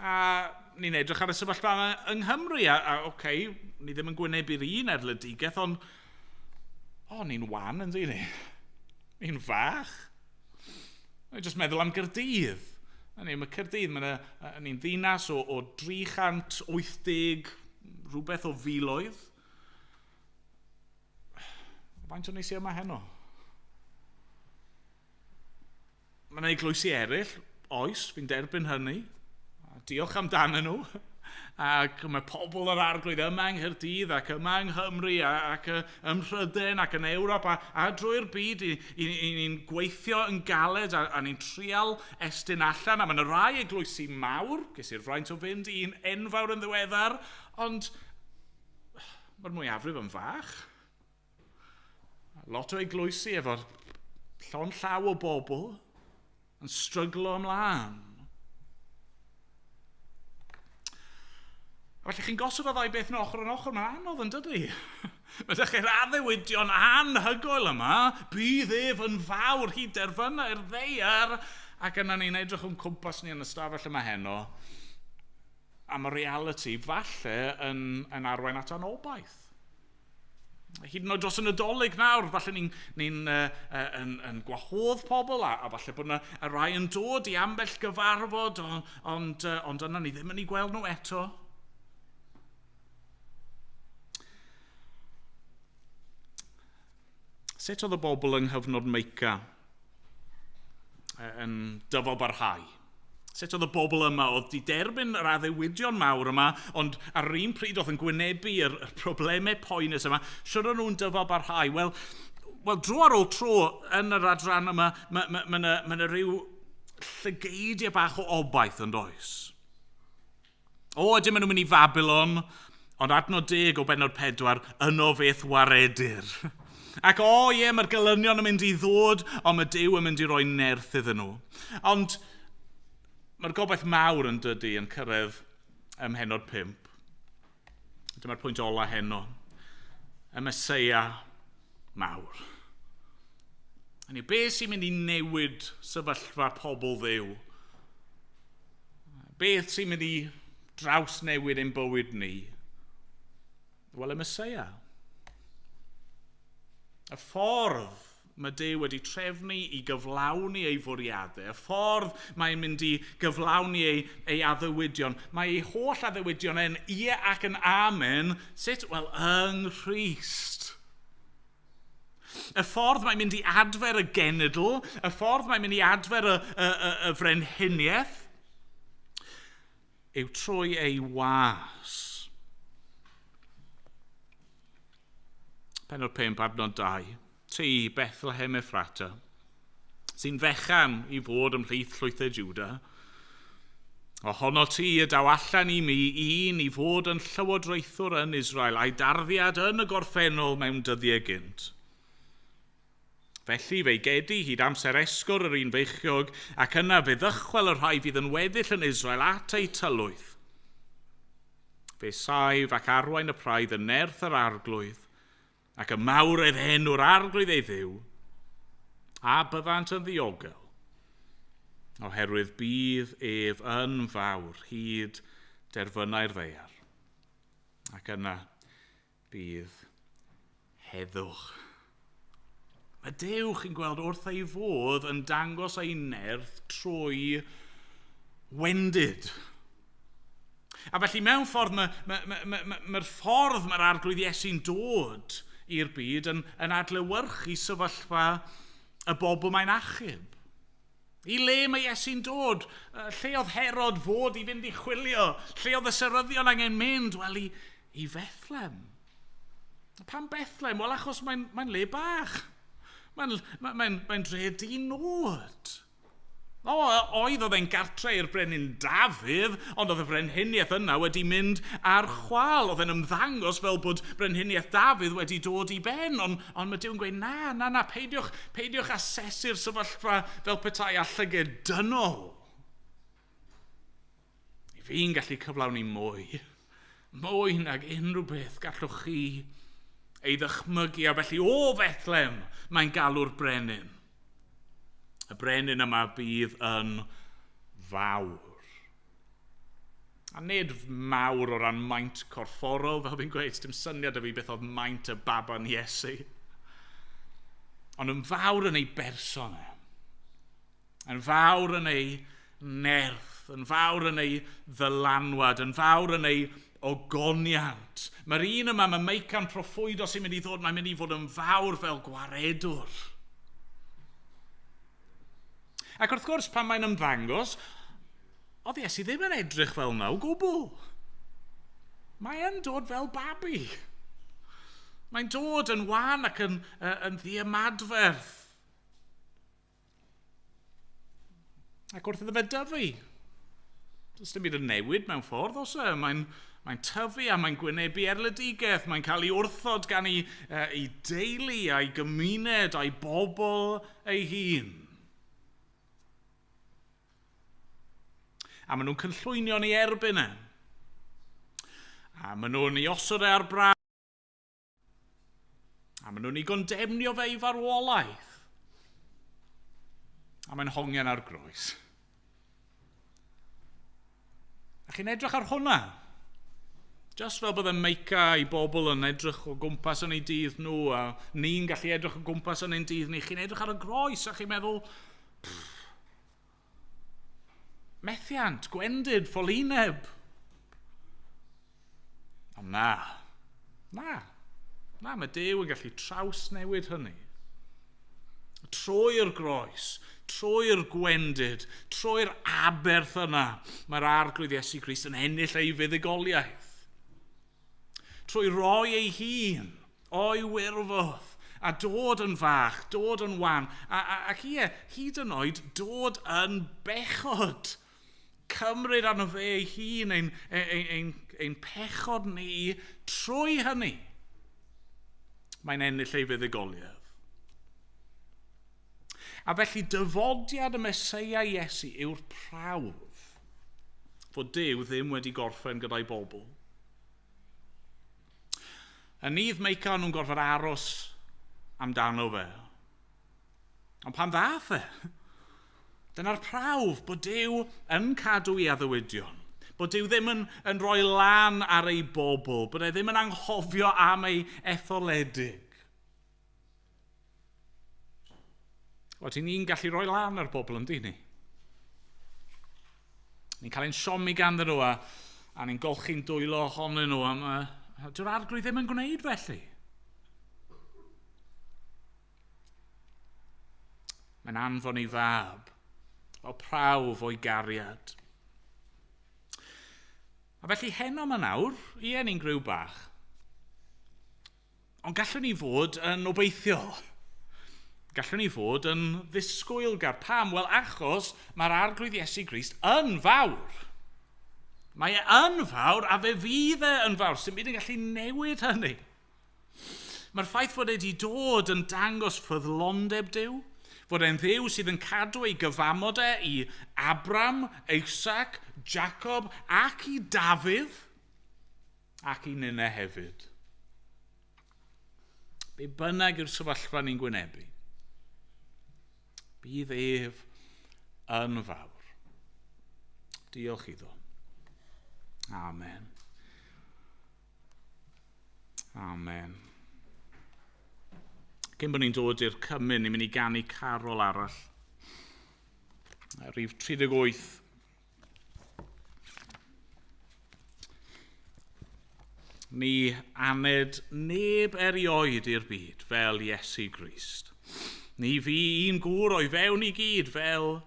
A ni'n edrych ar y sefyllfa yma yng Nghymru, a, a oce, okay, ni ddim yn gwynebu'r un erledigaeth, ond o, ni'n wan yn ni? Ni'n fach. Ni'n just meddwl am Gyrdydd. Ni, mae Caerdydd, mae'n ni'n ddinas o, o 380 rhywbeth o filoedd. Faint o ni sydd yma heno? Mae yna eglwysi eraill, oes, fi'n derbyn hynny. A diolch amdanyn nhw. Ac mae pobl yr arglwydd yma yng Nghaerdydd ac yma yng Nghymru ac ym Mhrydain ac yn Ewrop a, a drwy'r byd i, i, i ni'n gweithio yn galed a, a ni'n trial estyn allan. A mae yna rai eglwysi mawr, ges i'r fraint o fynd i un enfawr yn ddiweddar, ond mae'r mwyafrif yn fach. Lot o eglwysi efo'r llond llaw o bobl yn stryglo ymlaen. A felly chi'n gosod y ddau beth yn ochr yn ochr, mae'n anodd yn dydy? Mae ydych chi'r addewidion anhygoel yma, bydd ef yn fawr hyd derfynau'r ddaear, ac yna ni'n edrych o'n cwmpas ni yn y stafell yma heno, a mae reality falle yn, yn arwain at anobaith. Hyd yn oed dros y Nadolig nawr, falle ni'n ni, uh, yn, yn gwahodd pobl, a, a falle bod yna y rai yn dod i ambell gyfarfod, ond, ond, ond yna ni ddim yn ei gweld nhw eto. Sut oedd y bobl yng nghyfnod Meica yn dyfalbarhau? Sut oedd y bobl yma oedd di derbyn yr addewidion mawr yma, ond ar yr un pryd oedd yn gwynebu yr, yr problemau poenus yma, sut o'n nhw'n dyfalbarhau? Wel, wel, dro ar ôl tro yn yr adran yma, mae ma, ma, ma, ma, ma rhyw llygeidiau bach o obaith yn does. O, ydyn maen nhw'n mynd i Fabilon, ond adnod 10 o bennod 4, yno feth waredir. Ac o ie, mae'r gelynion yn mynd i ddod, ond mae Duw yn mynd i roi nerth iddyn nhw. Ond mae'r gobaith mawr yn dydy yn cyrraedd ym mhennod 5. Dyma'r pwynt ola heno. Y Meseia mawr. Hynny, be sy'n mynd i newid sefyllfa pobl Dduw? Beth sy'n mynd i drawsnewid ein bywyd ni? Wel, y Meseia. Y ffordd mae Duw wedi trefnu i gyflawni ei fwriadau, y ffordd mae'n mynd i gyflawni ei addewidion, mae ei holl addewidion yn ie ac yn amen, sut? Wel, yng Nghrist. Y ffordd mae'n mynd i adfer y genedl, y ffordd mae'n mynd i adfer y frenhiniaeth, yw trwy ei was. Pennod 5, adnod 2. Ti, Bethlehem Ephrata, sy'n fechan i fod ymhlith llwythau Juda, ohono ti y daw allan i mi un i fod yn llywodraethwr yn Israel, a'i darddiad yn y gorffennol mewn dyddiau gynt. Felly fe'i gedi hyd amser esgor yr un feichiog, ac yna fe ddychwel y rhai fydd yn weddill yn Israel at eu tylwyth. Fe saif ac arwain y praidd yn nerth yr arglwydd, ac y mawredd enw'r arglwydd ei Dduw, a byddant yn ddiogel, oherwydd bydd ef yn fawr hyd derfynau'r ddaear. Ac yna bydd heddwch. Mae Duw, chi'n gweld, wrth ei fodd yn dangos ei nerth trwy wendid. A felly mewn ffordd, mae'r ffordd mae'r arglwydd Iesu'n dod i'r byd yn adlewyrchu sefyllfa y bobl mae'n achub. I le mae Iesu'n dod? Lle oedd Herod fod i fynd i chwilio? Lle oedd y seryddion angen mynd? Wel, i Bethlem. Pam Bethlem? Wel, achos mae'n le bach. Mae'n dre di-nod. O, oedd e'n gartre i'r brenin Dafydd, ond oedd y frenhiniaeth yna wedi mynd ar chwâl. Oedd e'n ymddangos fel bod brenhiniaeth Dafydd wedi dod i ben, ond mae Duw'n gweud, na, na, na, peidiwch asesu'r sefyllfa fel petai â llygad dynol. I fi'n gallu cyflawni mwy, mwy nag unrhyw beth gallwch chi ei ddychmygu, a felly o Bethlem mae'n galw'r brenin. Y brenin yma bydd yn fawr. A nid mawr o ran maint corfforol, fel fi'n gweud, dim syniad o fi beth oedd maint y baban Iesu. Ond yn fawr yn ei berson e. Yn fawr yn ei nerth, yn fawr yn ei ddylanwad, yn fawr yn ei ogoniant. Mae'r un yma, mae Meica'n proffwydo sy'n mynd i ddod, mae'n mynd i fod yn fawr fel gwaredwr. Ac wrth gwrs, pan mae'n ymddangos, oedd Iesu ddim yn edrych fel yna o gwbl. Mae yn dod fel babi. Mae'n dod yn wan ac yn ddiymadferth. Ac wrth iddo fe dyfu, does dim byd yn newid mewn ffordd, oes e? Mae'n tyfu a mae'n gwynebu erledigaeth, mae'n cael ei wrthod gan ei deulu a'i gymuned a'i bobl ei hun. A maen nhw'n cynllwynio yn ei erbyn e. A maen nhw'n ei osod e ar braf. A maen nhw'n ei gondemnio fe i farwolaeth. A mae'n hongian ar groes. A chi'n edrych ar hwnna. Just fel bydde Meica i bobl yn edrych o gwmpas yn eu dydd nhw, a ni'n gallu edrych o gwmpas yn ein dydd ni, chi'n edrych ar y groes a chi'n meddwl, methiant, gwendid, ffolineb. Ond na, mae Duw yn gallu trawsnewid hynny. Trwy'r groes, trwy'r gwendid, trwy'r aberth yna, mae'r arglwydd Iesu Grist yn ennill ei fuddugoliaeth. Trwy roi ei hun o'i wirfodd a dod yn fach, dod yn wan, ac ie, hyd yn oed dod yn bechod. Cymryd arno fe ei hun ein pechod ni trwy hynny. Mae'n ennill ei fuddugoliaeth. A felly dyfodiad y Meseia Iesu yw'r prawf fod Duw ddim wedi gorffen gyda'i bobl. Yn nydd Meica nhw'n gorfod aros amdano fe. Ond pan ddath e, dyna'r prawf bod Duw yn cadw ei addewidion. Bod Duw ddim yn rhoi lan ar ei bobl, bod e ddim yn anghofio am ei etholedig. Wel, ni'n gallu rhoi lan ar bobl yn dyn ni. Ni'n cael ein siomi ganddyn nhw a ni'n golchi'n dwylo ohonyn nhw. A dyw'r Arglwydd ddim yn gwneud felly. Mae'n anfon ei fab fel prawf o'i gariad. A felly heno yma nawr, ie, ni'n griw bach. Ond gallwn ni fod yn obeithiol. Gallwn ni fod yn ddisgwylgar. Pam? Wel, achos mae'r Arglwydd Iesu Grist yn fawr. Mae e yn fawr a fe fydd e yn fawr. Sdim byd yn gallu newid hynny. Mae'r ffaith fod e wedi dod yn dangos ffyddlondeb Duw, fod e'n Dduw sydd yn cadw ei gyfamod e i Abram, Isaac, Jacob ac i Dafydd ac i ninne hefyd. Be bynnag yw'r sefyllfa ni'n gwynebu, bydd ef yn fawr. Diolch iddo. Amen. Amen. Cyn bod ni'n dod i'r cymun, ni'n mynd i ganu carol arall. Rhif 38. Ni aned neb erioed i'r byd fel Iesu Grist. Ni fu un gŵr o'i fewn i gyd fel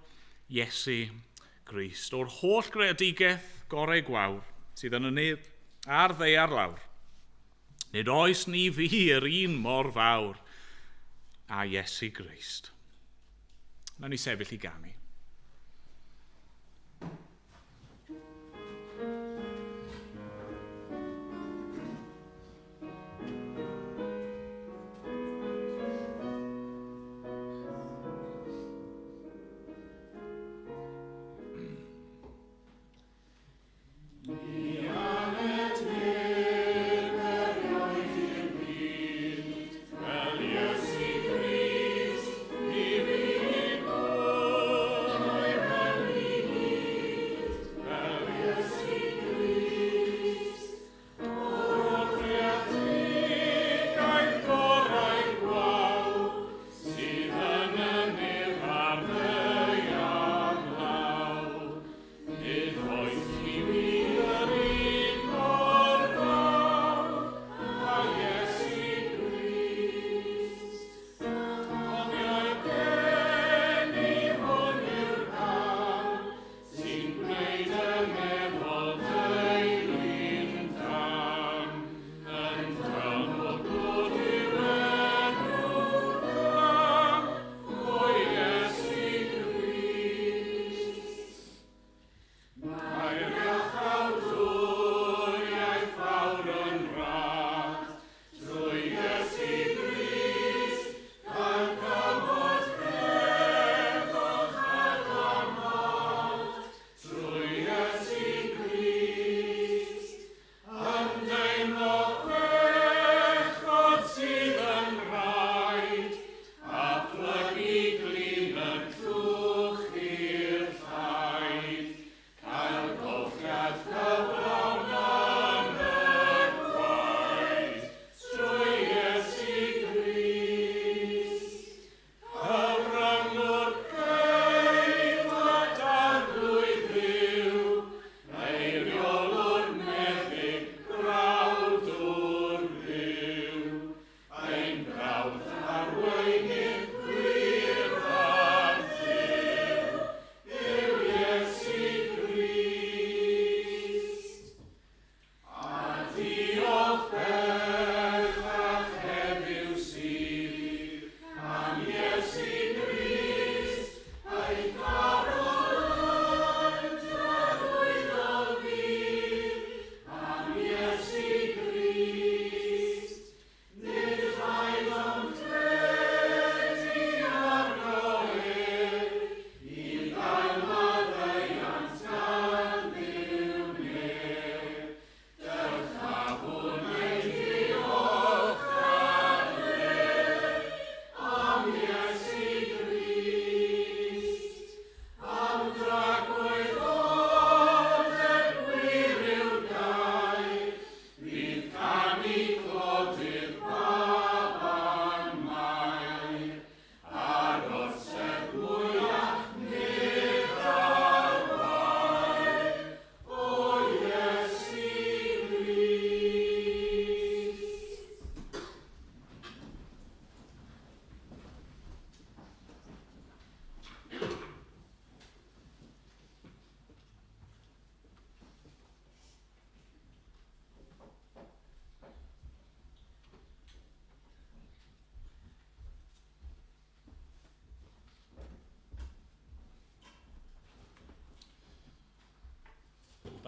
Iesu Grist. O'r holl greadigaeth gorau gwawr sydd yn y nef a'r ddaear lawr, nid oes ni fu yr un mor fawr a Iesu Grist. Nawn ni sefyll i ganu. Ni aned neb erioed i'r byd, fel Iesu Grist, ni fu un gŵr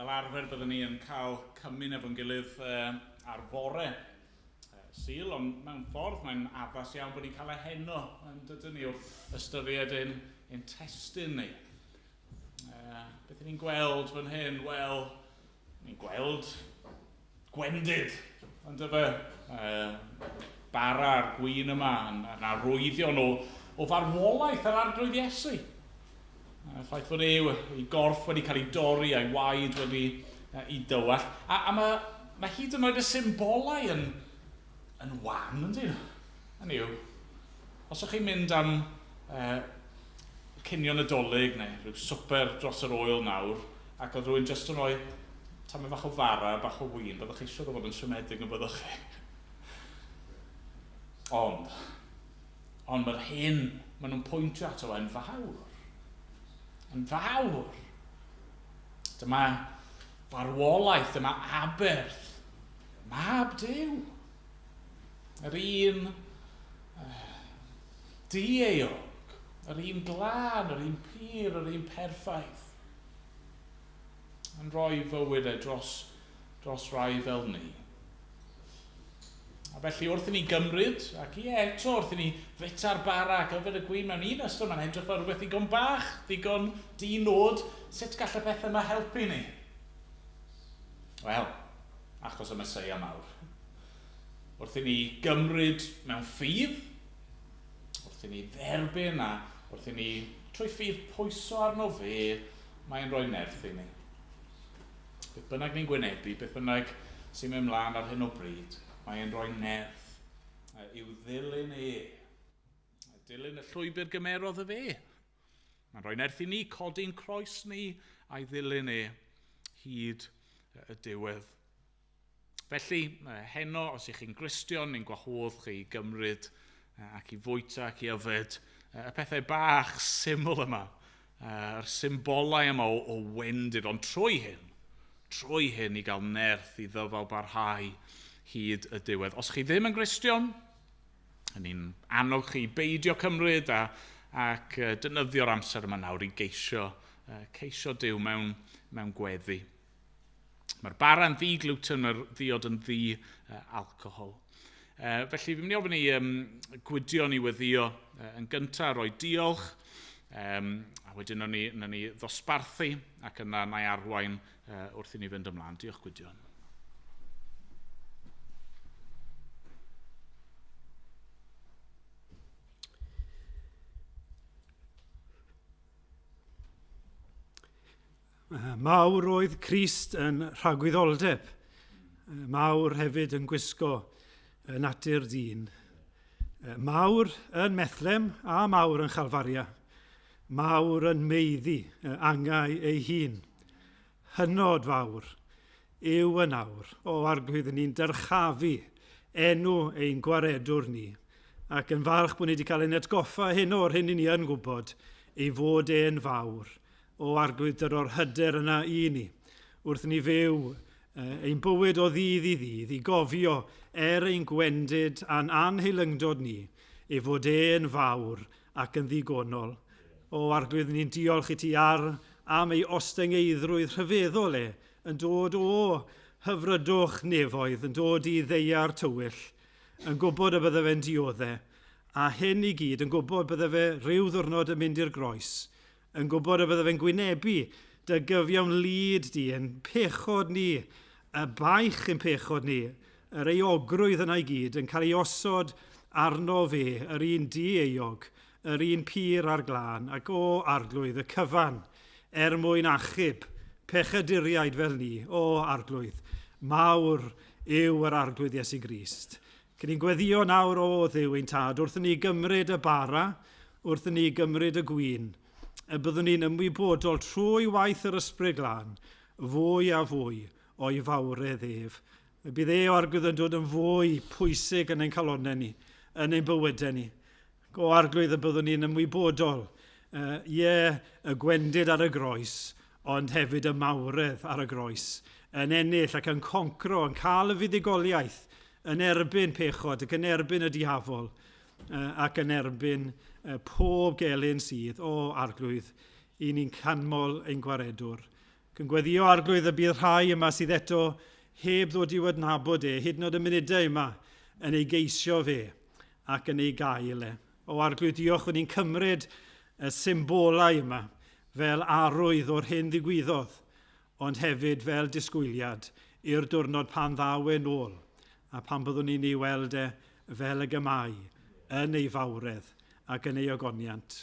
Fel arfer byddwn ni yn cael cymun efo'n gilydd ar fore Sul, ond mewn ffordd mae'n addas iawn bod ni'n cael e heno, yn dydyn ni, wrth ystyried ein testun ni. Beth ni'n gweld fan hyn? Wel, ni'n gweld gwendid, ond dyfe, bara a'r gwin yma yn arwyddion o farwolaeth yr Arglwydd Iesu. Y ffaith fod ei gorff wedi cael ei dorri a'i waed wedi ei dywallt. A mae hyd yn oed y symbolau yn wan, yndyn nhw? Hynny yw, os ydych chi'n mynd am cinio Nadolig neu rhyw swper dros yr oel nawr, ac oedd rhywun jyst yn rhoi tamed bach o fara, bach o win, byddwch chi eisiau fod yn siomedig yn byddwch chi. Ond mae'r hyn maen nhw'n pwyntio ato yn fawr. Yn fawr. Dyma farwolaeth, dyma aberth. Mab Duw. Yr un dieuog, yr un glân, yr un pur, yr un perffaith. Yn rhoi fywyd e dros rai fel ni. A felly wrth i ni gymryd, ac ie eto wrth i ni fwyta'r bara ac yfed y gwin mewn un ystod, mae'n edrych fel rhywbeth ddigon bach, ddigon di-nod, sut gall y pethau yma helpu ni? Wel, achos y Meseia mawr. Wrth i ni gymryd mewn ffydd, wrth i ni dderbyn a wrth i ni trwy ffydd pwyso arno fe, mae'n rhoi nerth i ni. Beth bynnag ni'n gwynebu, beth bynnag sy'n mynd mlaen ar hyn o bryd, mae'n rhoi nerth i'w ddilyn e. Dilyn y llwybr gymerodd y fe. Mae'n rhoi nerth i ni, codi'n croes ni a'i ddilyn e hyd y diwedd. Felly, heno, os ych chi'n Gristion, ni'n gwahodd chi i gymryd ac i fwyta ac i yfed y pethau bach syml yma, yr symbolau yma o wendid, ond trwy hyn i gael nerth i ddyfal barhau hyd y diwedd. Os chi ddim yn Gristion, ni'n annog chi beidio cymryd ac defnyddio'r amser yma nawr i geisio Duw mewn gweddi. Mae'r bara yn ddi-gluten, mae'r ddiod yn ddi-alcohol. Felly, fi'n mynd i ofyn i Gwydion i weddio yn gyntaf, rhoi diolch, a wedyn nawn ni ddosbarthu ac yna na i arwain wrth i ni fynd ymlaen. Diolch, Gwydion. Mawr oedd Crist yn rhagwyddoldeb, mawr hefyd yn gwisgo natur dyn. Mawr yn Methlem a mawr yn Chalfaria, mawr yn meiddi angau ei hun. Hynod fawr yw y nawr, o Arglwydd ni'n dyrchafu enw ein gwaredwr ni, ac yn falch bod ni wedi cael ein atgoffa hyn o'r hyn i ni yn gwybod ei fod e'n fawr. O Arglwydd, dyro'r hyder yna i ni, wrth ni fyw ein bywyd o ddydd i ddydd, i gofio er ein gwendid a'n anheilyngdod ni, ei fod e'n fawr ac yn ddigonol. O Arglwydd, ni'n diolch i ti am ei ostyngeiddrwydd rhyfeddol e, yn dod o hyfrydwch nefoedd, yn dod i ddaear tywyll, yn gwybod y bydde fe'n dioddef, a hyn i gyd yn gwybod bydde fe rhyw ddiwrnod yn mynd i'r groes, yn gwybod y bydde fe'n gwynebu dy gyfiawn lid di, yn pechod ni, y baich yn pechod ni, yr euogrwydd yna i gyd, yn cael ei osod arno fe, yr un dieuog, yr un pur a'r glân, ac o Arglwydd y cyfan, er mwyn achub pechaduriaid fel ni, o Arglwydd, mawr yw yr Arglwydd Iesu Grist. Cyn ni'n gweddio nawr o Dduw ein Tad, wrth ni gymryd y bara, wrth ni gymryd y gwin, y byddwn ni'n ymwybodol trwy waith yr Ysbryd Glân, fwy a fwy o'i fawredd ef. Y bydd e o Arglwydd yn dod yn fwy pwysig yn ein calonnau ni, yn ein bywydau ni. O Arglwydd y byddwn ni'n ymwybodol, ie, y gwendid ar y groes, ond hefyd y mawredd ar y groes, yn ennill ac yn concro, yn cael y fuddugoliaeth, yn erbyn pechod ac yn erbyn y diafol, ac yn erbyn pob gelyn sydd o Arglwydd i ni'n canmol ein gwaredwr. Ac yn gweddio arglwydd y bydd rhai yma sydd eto heb ddod i'w adnabod e, hyd yn oed y munudau yma, yn ei geisio fe ac yn ei gael e. O arglwydd, diolch fod ni'n cymryd y symbolau yma fel arwydd o'r hyn ddigwyddodd, ond hefyd fel disgwyliad i'r diwrnod pan ddaw e'n ôl a pan byddwn ni'n ei weld e fel y gymau yn ei fawredd ac yn ei ogoniant.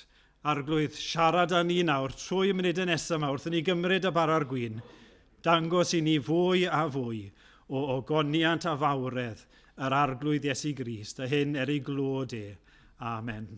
Arglwydd, siarad â ni nawr trwy y munudau nesaf yma wrth i ni gymryd y bara'r gwin, dangos i ni fwy a fwy o ogoniant a fawredd yr Arglwydd Iesu Grist, a hyn er ei glod e. Amen.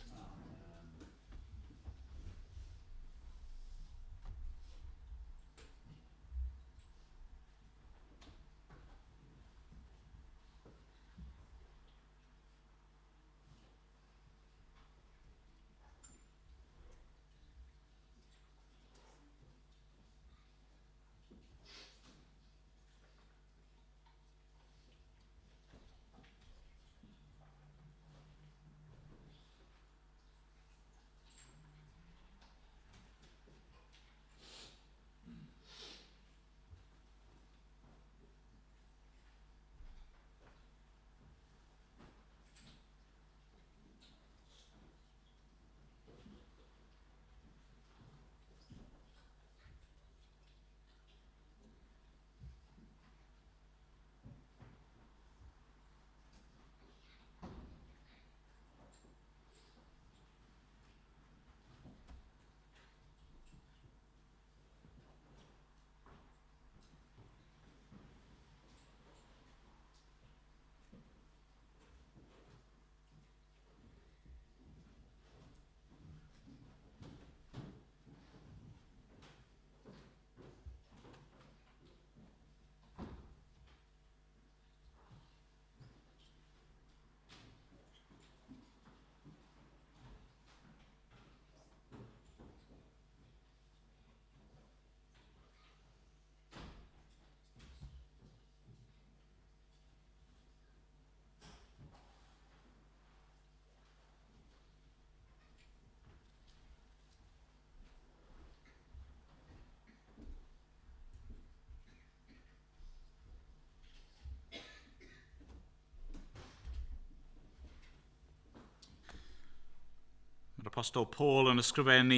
Mae'r Apostol Paul yn ysgrifennu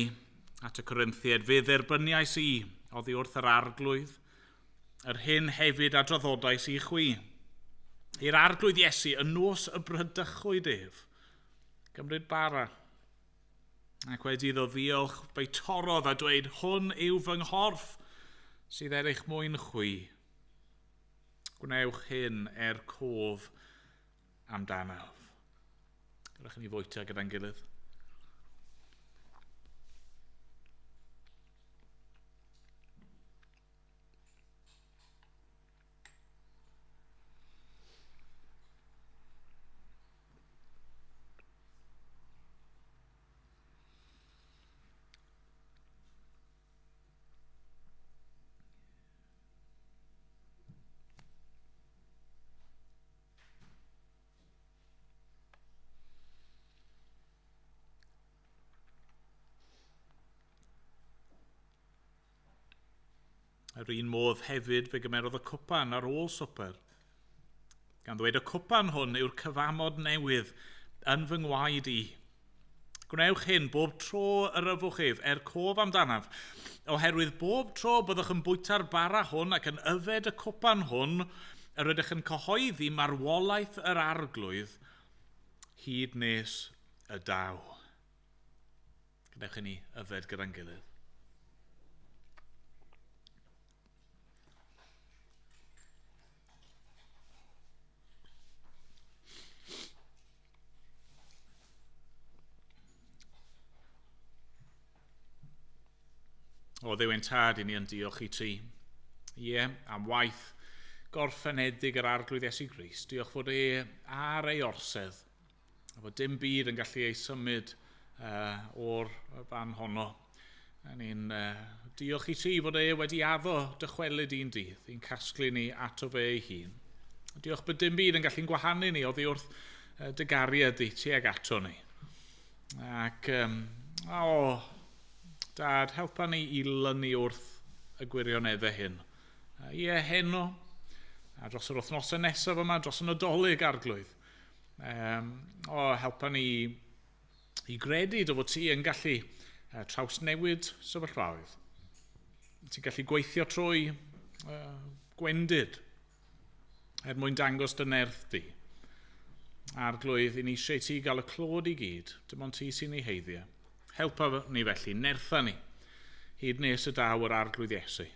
at y Corinthiaid, fe dderbyniais i oddi wrth yr arglwydd, yr hyn hefyd a draddodais i chwi. I'r arglwydd Iesu, y nos y brydychwyd ef, gymryd bara. Ac wedi iddo ddiolch, fe'i torrodd a dweud, hwn yw fy nghorff sydd er eich mwyn chwi. Gwnewch hyn er cof amdanaf. Gadewch i ni fwyta gyda'n gilydd. Yr un modd hefyd fe gymerodd y cwpan ar ôl swper. Gan ddweud y cwpan hwn yw'r cyfamod newydd yn fy ngwaed i. Gwnewch hyn bob tro yr yfwch ef er cof amdanaf, oherwydd bob tro byddwch yn bwyta'r bara hwn ac yn yfed y cwpan hwn, yr ydych yn cyhoeddi marwolaeth yr arglwydd hyd nes y daw. Gadewch i ni yfed gyda'n gilydd. O Dduw ein tad, i ni yn diolch i ti. Ie, am waith gorffenedig yr Arglwydd Iesu Grist. Diolch fod e ar ei orsedd, a fod dim byd yn gallu ei symud o'r fan honno. A ni'n diolch i ti fod e wedi addo dychwelyd un dydd, i'n casglu ni ato fe ei hun. Diolch bod dim byd yn gallu'n gwahanu ni oddi wrth dy gariad di tuag ato ni. Ac, Dad, helpa ni i lynu wrth y gwirioneddau hyn. Ie, heno, a dros yr wythnosau nesaf yma, dros y Nadolig, Arglwydd. Helpa ni i gredu dy fod ti yn gallu trawsnewid sefyllfaoedd. Ti'n gallu gweithio trwy gwendid er mwyn dangos dy nerth di. Arglwydd, i ni eisiau ti gael y clod i gyd, dim ond ti sy'n ei heiddio. Helpa ni felly, nertha ni, hyd nes y daw yr Arglwydd Iesu.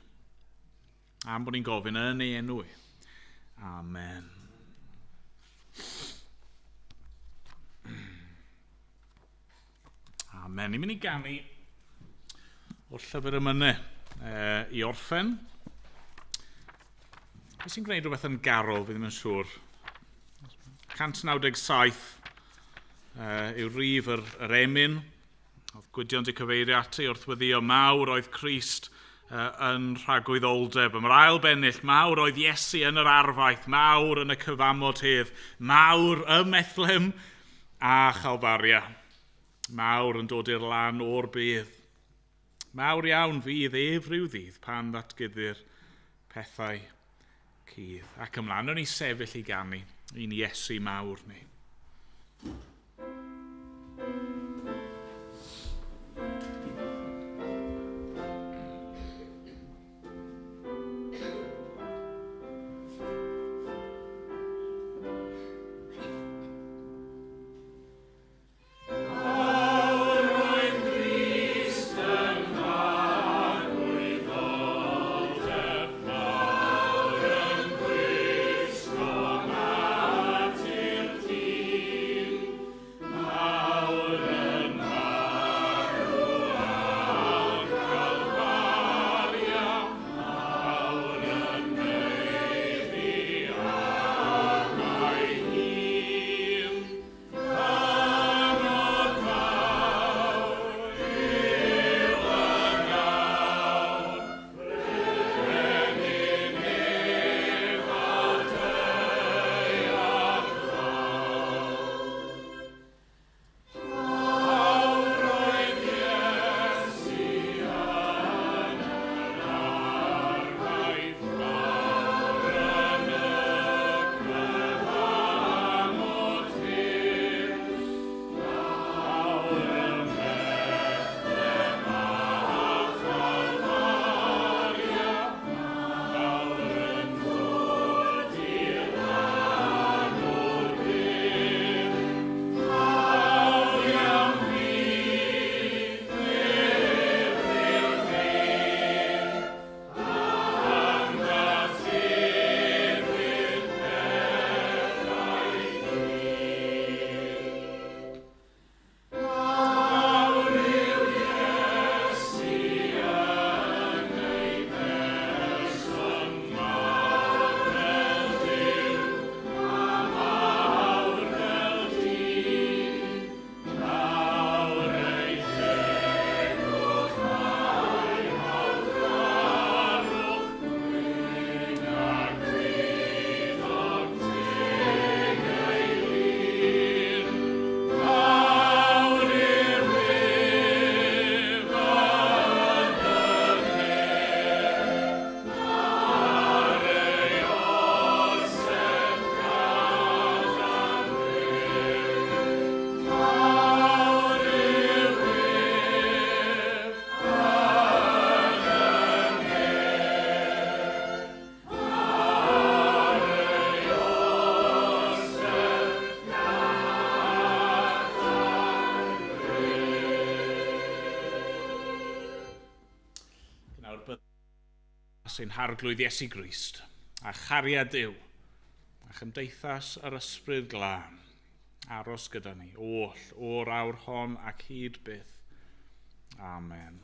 Am bod ni'n gofyn yn ei enw i. Amen. Amen. Ni'n mynd i ganu o'r llyfr emynau i orffen. Beth sy'n gwneud rhywbeth yn garol, fi ddim yn siŵr. 197 yw rif yr emyn. Oedd Gwydion di cyfeirio ati wrth weddio, mawr oedd Crist yn rhagwyddoldeb. Mae'r ail bennill, mawr oedd Iesu yn yr arfaeth, mawr yn y cyfamod hedd, mawr ym Methlehem a Chalfaria. Mawr yn dod i'r lan o'r bydd. Mawr iawn fydd ef rhyw ddydd pan ddatguddir pethau cudd. Ac ymlaen, o'n i sefyll i ganu i'n Iesu mawr ni. Sy'n harglwydd Iesu Grist, a chariad Duw, a chymdeithas yr Ysbryd Glân, aros gyda ni, oll, o'r awr hon ac hyd byth. Amen.